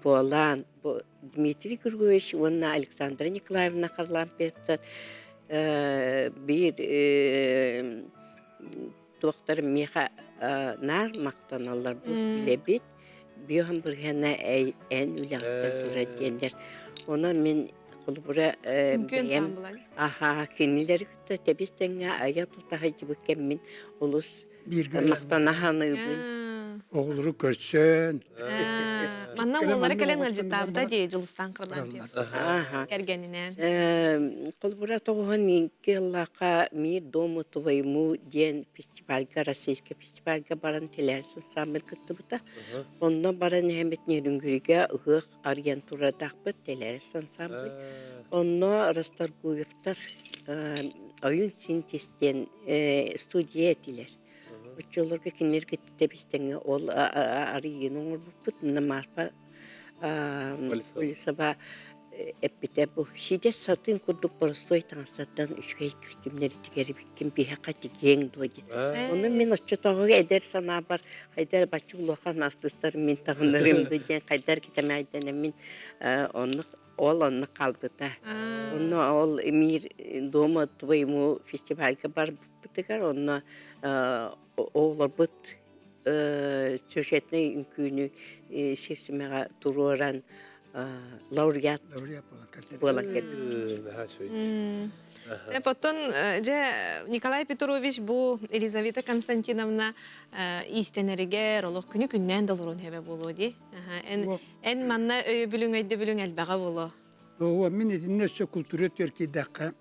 буолан, бу Дмитрий Григорьевич уонна Александра Николаевна Харлампьевтар биир туохтар миэхэ наар махтаналлар бу билэбит биоһун бырыһыана эн үлэҕиттэн турар диэннэр онон мин холобура бэйэм аха кинилэри кытта тэбис тэҥҥэ айа тута сылдьыбыт кэммин олус махтана саныыбын оҕолору көрсөн Манна уоллара кэлэн ыалдьыттаабыта дии Дьулустаан Харлампьев кэргэнинээн. Холобура тоҕуһун икки ыллаахха «Мир дому твоему» диэн фестивальга, российский фестивальга баран Телярс ансамбль кыттыбыта. Онно баран иһэммит Нерюнгригэ ыһыах арыйан турардаахпыт Телярс ансамбль. Онно Расторгуевтар Ойун синтез диэн студия этилэр. Оччолорго кинилэр кытта тэбис-тэҥҥэ ол арыйыыны оҥорбуппут. Манна Марфа Олесова эппитэ бу сидэс сатыын курдук боростуой таҥастартан үчүгэй көстүүмнэри тигэрибиккин биһиэхэ тигиэҥ дуо диэн. Ону мин оччотооҕу эдэр санаабар хайдар бачча улахан артыыстар мин таҥнарым да диэн хайдар китэмээйдэнэммин оннук ол онно хаалбыта. Онно ол Мир дома твоему фестивальга барбыппытыгар онно оҕолорбут сюжетнай үҥкүүнү сир симэҕэ туруоран лауреат буолан кэлбиппит. Потом дьэ Николай Петрович бу Елизавета Константиновна иистэнэригэр олох күнү күннээн долорун хэбэ буолуо дии. Эн Эн манна өйөбүлүҥ өйдөбүлүҥ элбэҕэ буолуо. Оо, мин итиннэ өссө култуура өттүгэр киирдэххэ,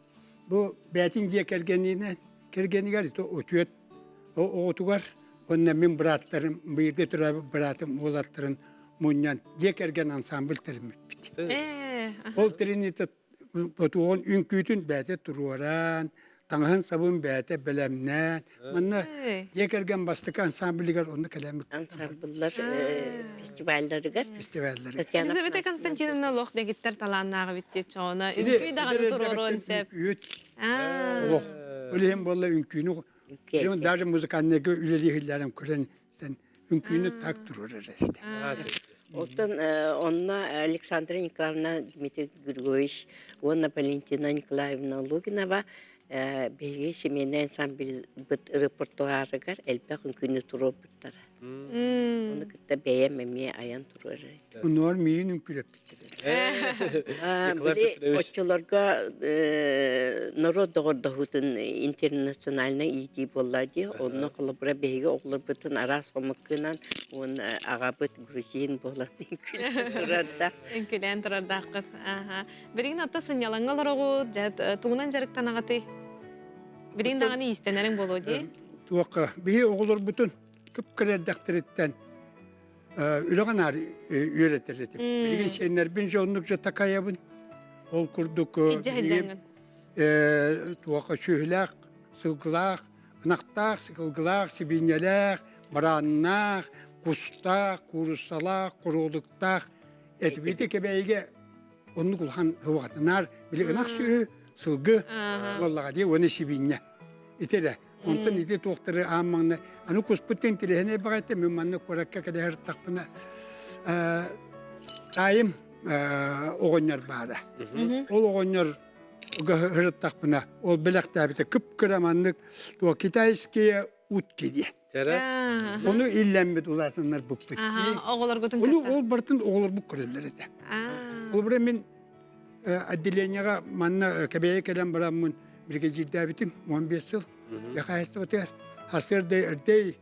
бу бэйэтин дьиэ кэргэнинэн кэргэнигэр ити отүөт оҕотугар уонна мин бырааттарым, бииргэ төрөөбүт быраатым уолаттарын мунньан дьиэ кэргэн ансамбль тэриммиппит. Ол тэриниитэ Ботуоҕун үҥкүүтүн бэйэтэ туруоран, таҥаһын-сабын бэйэтэ бэлэмнээн, манна дьиэ кэргэн бастакы ансамблыгар онно кэлэммит. Ансамбллар фестивалларыгар. Фестивалларыгар. Елизавета Константиновна олох дэгиттэр талааннаах эбит диэччи ону үҥкүү даҕаны туруоруон сөп. Үҥкүүт. Олох. Ол иһин буолла үҥкүүнү даже музыкальныйга үлэлиэһиллэрин көрөн сен үҥкүүнү так туруорар эбит. Оттон онно Александра Николаевна Дмитрий Григорьевич уонна Валентина Николаевна Лугинова биһиги семейнай ансамбльбыт репертуарыгар элбэх үҥкүүнү туруорбуттара. Ону кытта бэйэм эмиэ айан туруорар. Онуор миин үҥкүүлэппиттэр. Били оччолорго норуот доҕордоһуутун интернациональнай иитии буолла дии. Онно холобура биһиги оҕолорбутун араас омуккунан уонна аҕабыт грузин буолан үҥкүүлээн турардаах. Үҥкүүлээн турардааххыт. Билигин отто сынньалаҥҥа олороҕут, дьэ тугунан дьарыктанаҕытый? Билигин даҕаны иистэнэриҥ буолуо дии. Туохха биһи оҕолорбутун кып-кыра эрдэхтэриттэн үлэҕэ наар үөрэтэр этим. Билигин сиэннэрбин же оннук же такайабын. Ол курдук туохха сүөһүлээх, сылгылаах, ынахтаах, сылгылаах, сибиинньэлээх, барааннаах, кустаах, кууруссалаах, хоруолуктаах этибити Кэбээйигэ оннук улахан һуоҕатынаар били ынах сүөһү, сылгы буоллаҕа дии уонна сибиинньэ. Ити эрэ. Онтон ити туохтары аан маҥнай аны куспут интириэһинэй баҕайыта мин манна куоракка кэлэ сырыттахпына таайым оҕонньор баара. Ол оҕонньор Ырыттахпына ол бэлэхтээбитэ кып-кыра маннык туох китайские утки диэн. Ону иллэммит улаатыннарбыппыт. Оҕолоргутун Ону ол барытын оҕолорбут көрөллөр этэ. Ол мин отделениеҕа манна Кэбээйи кэлэн бараммын биригэдьиирдээбитим 15 сыл. Хаһаайыстыбатыгар сарсыарда эрдэ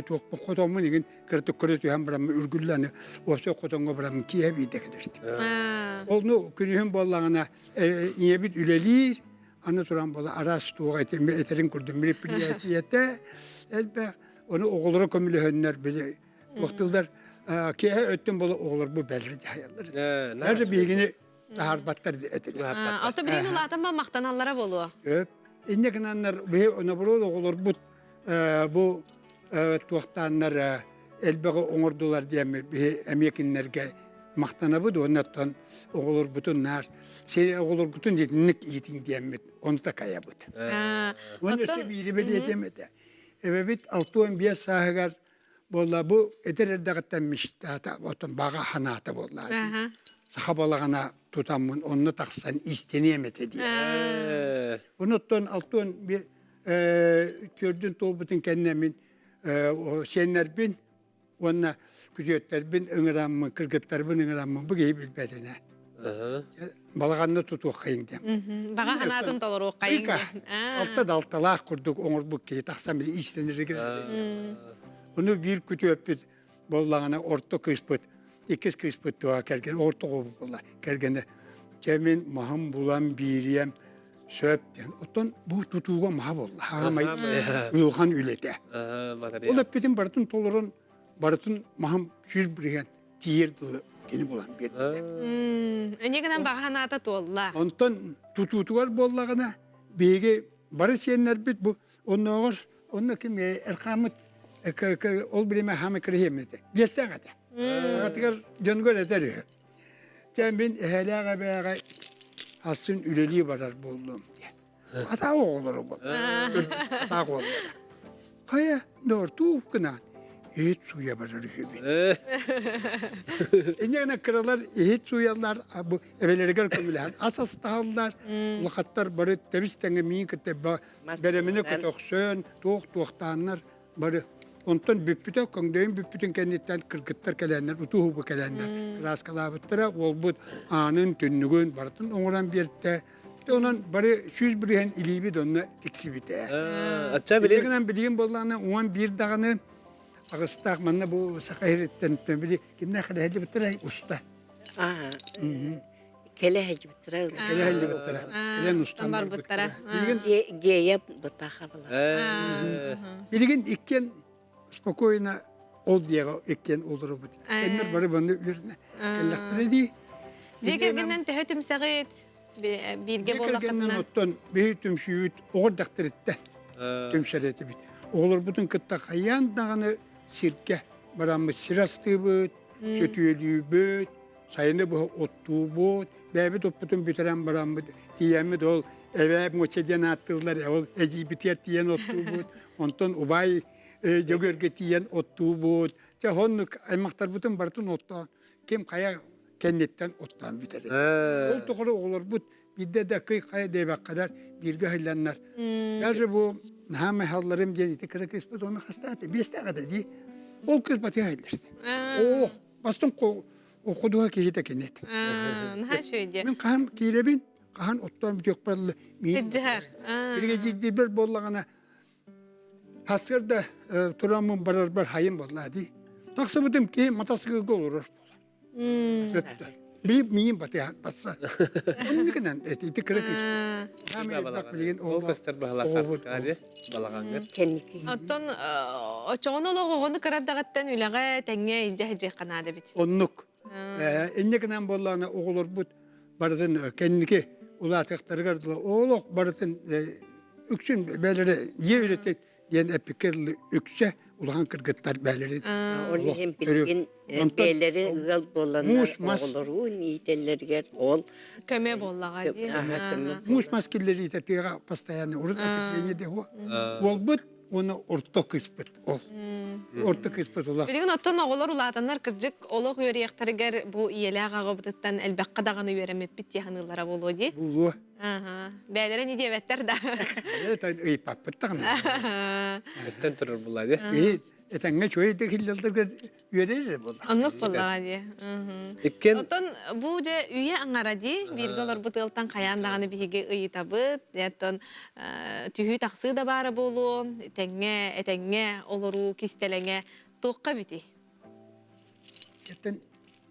туохпун хотоммун игин кыратык көрө түһэн бараммын үргүллэн уопсай хотоҥҥо бараммын киэһэ биирдэ кэлэртим. Ол күнүһүн буоллаҕына ийэбит үлэлиир, аны туран буола араас туох этэрин курдук мероприятиетэ элбэх ону оҕолоро көмөлөһөннөр били туохтууллар киэһэ өттүн буола оҕолорбут бэлэр дьаһайаллар даже биһигини таһаарбаттар этилэр Алта билигин улаатан ба махтаналлара буолуо. Инньэ гынаннар биһи наоборот оҕолорбут бу туохтааннар элбэҕи оҥордулар диэммит биһи эмиэ кинилэргэ махтанабыт уонна оттон оҕолорбутун наар оҕолоргутун итинник иитиҥ диэммит ону такайабыт. Уонна өссө биири бэлиэтиэм этэ. Эбэбит 65 сааһыгар буолла бу эдэр эрдэҕиттэн мечтата оттон баҕа санаата буолла саха балаҕана тутаммын онно тахсан истэниэм этэ диэн. Онуттан алтыан төрдүн туолбутун кэннэ мин сиэннэрбин уонна күтүөттэрбин ыҥыраммын, кыргыттарбын ыҥыраммын бу киһи билбэтинэ. Балаҕанна тутуоххайыҥ диэн. Баҕа санаатын толоруоххайыҥ диэн. Алта да алталаах курдук оҥорбут киһи тахсан били иистэнэригэр. Ону биир күтүөппүт буоллаҕына орто кыыспыт, иккис кыыспыт туга кэргэн, орто буолла кэргэнэ. Дьэ мин маһым булан биириэм сөп диэн. Оттон бу тутууга маһа буолла. Хаамай уйулҕан үлэтэ. Ол эппитин барытын толорон, барытын маһым 100% тиийэр дылы кини булан биэрбитэ. Инньэ гынан баҕа санаата туолла. Онтон тутуутугар буоллаҕына, биһиги бары сиэннэрбит бу оннооҕор онно ким эрхааммыт ол бириэмэ хаамай кириһиэммит этэ. Биэстээх этэ. Аҕатыгар дьонугар этэр үһү. Дьэ мин эһээлээх эбээҕэ астын үлэлии барар буоллум диэн. Атаах оҕолоро буолла. Атаах уоллара. Хайа, доортуу гынаан иһит сууйа барар үһүбүн. Инньэ гынан кыралар иһит сууйаллар, бу эбэлэригэр көмөлөһөн ас астаһаллар, улахаттар бары тэбис-тэҥэ миин кытта бэрэмини көтөхсөн, туох туохтааннар бары онтон бүппүтэ көҥдөйүн бүппүтүн кэнниттэн кыргыттар кэлэннэр утуу-убу кэлэннэр кырааскалаабыттара уолбут аанын түннүгүн барытын оҥорон биэртэ онон бары 100% илиибит онно тиксибитэ Ачча билин гынан билигин буоллаҕына 11 даҕаны аҕыстаах манна бу саха иһириттэн били кимнээх кэлэһэллибиттэрэ уста Кэлэ сылдьыбыттара. Кэлэ сылдьыбыттара. Кэлэн устан барбыттара. Билигин Гея бытаха была. Билигин иккиэн спокойно ол диэҕэ иккиэн олоробут. Сеннер бары баны үөрэнэ кэллэхтэрэ дии. Дьиэ кэргэннэн төһө түмсэҕит? Бииргэ Дьиэ кэргэннэн буоллаххытына. оттон биһи түмсүүбүт оҕо дэхтэриттэн түмсэр этибит. Оҕолорбутун кытта хайаан даҕаны сиргэ бараммыт сир астыыбыт, сөтүөлүүбүт, сайыны быһа оттуубут, бэйэбит оппутун бүтэрэн бараммыт, тиийэммит ол эбээ муоча диэн ааттыыллар, ол эдьиийбитигэр тиийэн оттуубут, онтон убай Дьөгүөргэ тиийэн оттуубут. Дьэ, оннук аймахтарбытын барытын оттоон, ким хайа кэнниттэн оттоон бүтэрэр. Ол тухары оҕолорбут биирдэ да кый хайа диэбэккэлэр бииргэ ыһылланнар. Даже бу наһаа майһалларым диэн ити кыра кыыспыт оны хастаата, биэстээх этэ дии. Ол кыыс батыһа иһиллэр. Олох бастыҥ ходуһа киһитэ кини этэ. Наһаа үчүгэй дии. Мин хаһан киирэбин, хаһан оттоон бүтүөхпэр миин Сылдьыһар. Биригэдьиирдиирбэр буоллаҕына сарсыарда тураммын барарбар хайым буоллаа дии. Тахсыбытым киһи матасыгыга олорор буолар. Өттө. Билип миин батыһан басса. Оннукунан ити кыра кыыс. Саамай элбэх билигин Ол көстөр баһылаахтар балаҕаҥҥыт. Оттон оччоҕуна олох оҕону кыра эрдэҕиттэн үлэҕэ тэҥҥэ илдьэ сылдьыахха наада эбит. Оннук. Инньэ гынан буоллаҕына оҕолорбут барытын кэнники улаатыахтарыгар дылы олох барытын үксүн бээлэрэ дьиэ үлэтин диэн эппиккэ дылы үксэ улахан кыргыттар бээлэрин Ол иһин билигин бээлэри ыал буоланнар оҕолоруун иитэллэригэр ол көмө буоллаҕа дии. Муус мас киллэриитэ тыаҕа постоянно урут отопление де уолбут уонна орто кыыспыт ол. Орто кыыспыт улах. Билигин оттон оҕолор улаатаннар кырдьык олох үөрүйэхтэригэр бу ийэлээх аҕабытыттан элбэххэ даҕаны үөрэммиппит дии саныыллара буолуо дии. Буолуо. Аха. Бэйэлэрэ не диэбэттэр да. Ыйпаппыт даҕаны. Эстэн турар буолла дии. Этэҥҥэ чуой хиллэлдэргэр үөрэр эрэ буолла. Оннук буоллаҕа дии. Иккиэн Оттон бу дьэ үйэ аҥара дии бииргэ олорбут ыалтан хайаан даҕаны биһиги ыйытабыт. Оттон түһүү тахсыы да баара буолуо, тэҥҥэ, этэҥҥэ олоруу кистэлэҥэ туохха эбитий? Эттэн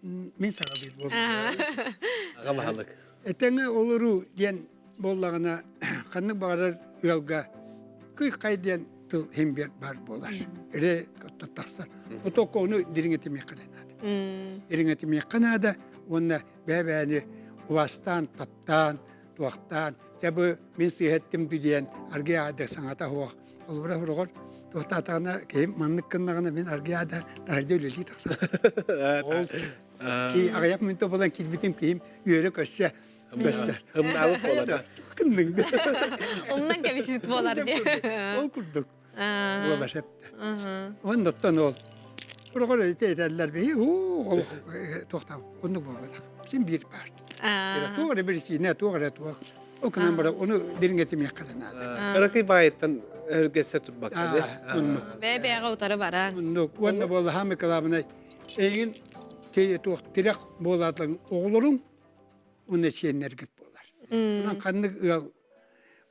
мин саҕалыыр буоллум. Аҕа баһылык. Этэҥҥэ олоруу диэн буоллаҕына ханнык баҕарар ыалга кый-хай диэн тыл иһин биэр баар буолар. Эрэ тахсар. Отокко ону дириҥэтимиэххэ наада. Дириҥэтимиэххэ наада уонна бэйэ-бэйэни убастаан, таптаан, туохтаан, дьэ бу мин сыыһа эттим диэн аргыый аада саҥата суох. Холобура хороҕор туохтаатаҕына киһим маннык гыннаҕына мин аргыый аада таһырдьа үлэлии тахсан. Ол ки аҕыйах мүнүүтэ буолан киирбитим киһим үөрэ көссө көссөр. Ымнаабыт буолар. Кынныҥ. Умнан кэбисит буолар диye. Ол курдук. Буолар септе. Оннуттан ол. Хороҕор этэллэр биһи уу ол туохтаах оннук буолбатах. Син биир баар. Туох эрэ биричиинэ, туох эрэ туох. Ол гынан баран ону дириҥэтимиэххэ эрэ наада. Кыракый баайыттан өргөссе турбакка дии. Оннук. Бэйэ-бэйэҕэ утары баран. Оннук. Уонна буолла хаамы кылаабынай эйигин туох тирэх буолаатаҥ оҕолоруҥ уонна сиэннэргит буолар. Онон ханнык ыал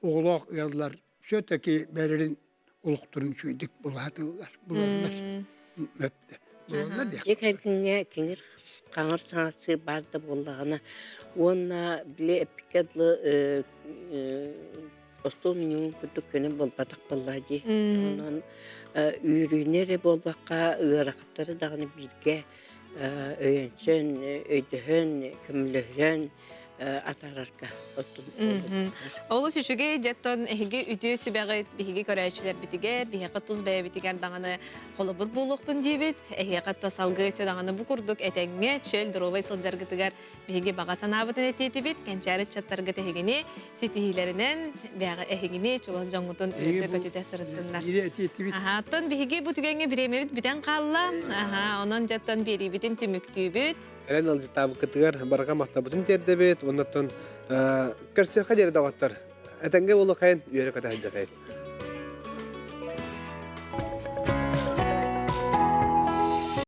оҕолоох ыаллар все-таки бэрэрин олохторун үчүгэйдик булаатыллар, булаллар. Өптө. Булаллар диэх. Дьиэ кэргэҥҥэ киҥир хаҥыр саҥарсыы баар да буоллаҕына уонна били эппиккэ дылы остуол менюн курдук көнө буолбатах буоллаҕа дии. Онон үөрүүнү эрэ буолбакка ыарахаттары даҕаны бииргэ өйөнсөн, өйдөһөн, көмөлөһөн атаарарга оттон Олус үчүгэй дьэттон эһиги үтүө сүбэҕит биһиги көрөөччүлэрбитигэр, биһиэхэ тус бэйэбитигэр даҕаны холобур буолуохтун диибит. Эһиэхэ то салгыы өссө даҕаны бу курдук этэҥҥэ, чөл, доруобай сылдьаргытыгар биһиги баҕа санаабытын этиэтибит. Кэнчээри ыччаттаргыт эһигини ситиһиилэринэн бэҕэ эһигини чугас дьоҥҥутун үөрдэ-көтүтэ сырыттыннар. Аха, оттон биһиги бу түгэҥҥэ бириэмэбит бүтэн хаалла. Аха, онон дьэттон биэриибитин түмүктүүбүт. Кэлэн ыалдьыттаабыккытыгар барҕа махтабытын тиэрдэбит. Оннуттан көрсүөххэ диэри доҕоттор. Этэҥҥэ буолуоххайын, үөрэ-көтө сылдьыаххайын.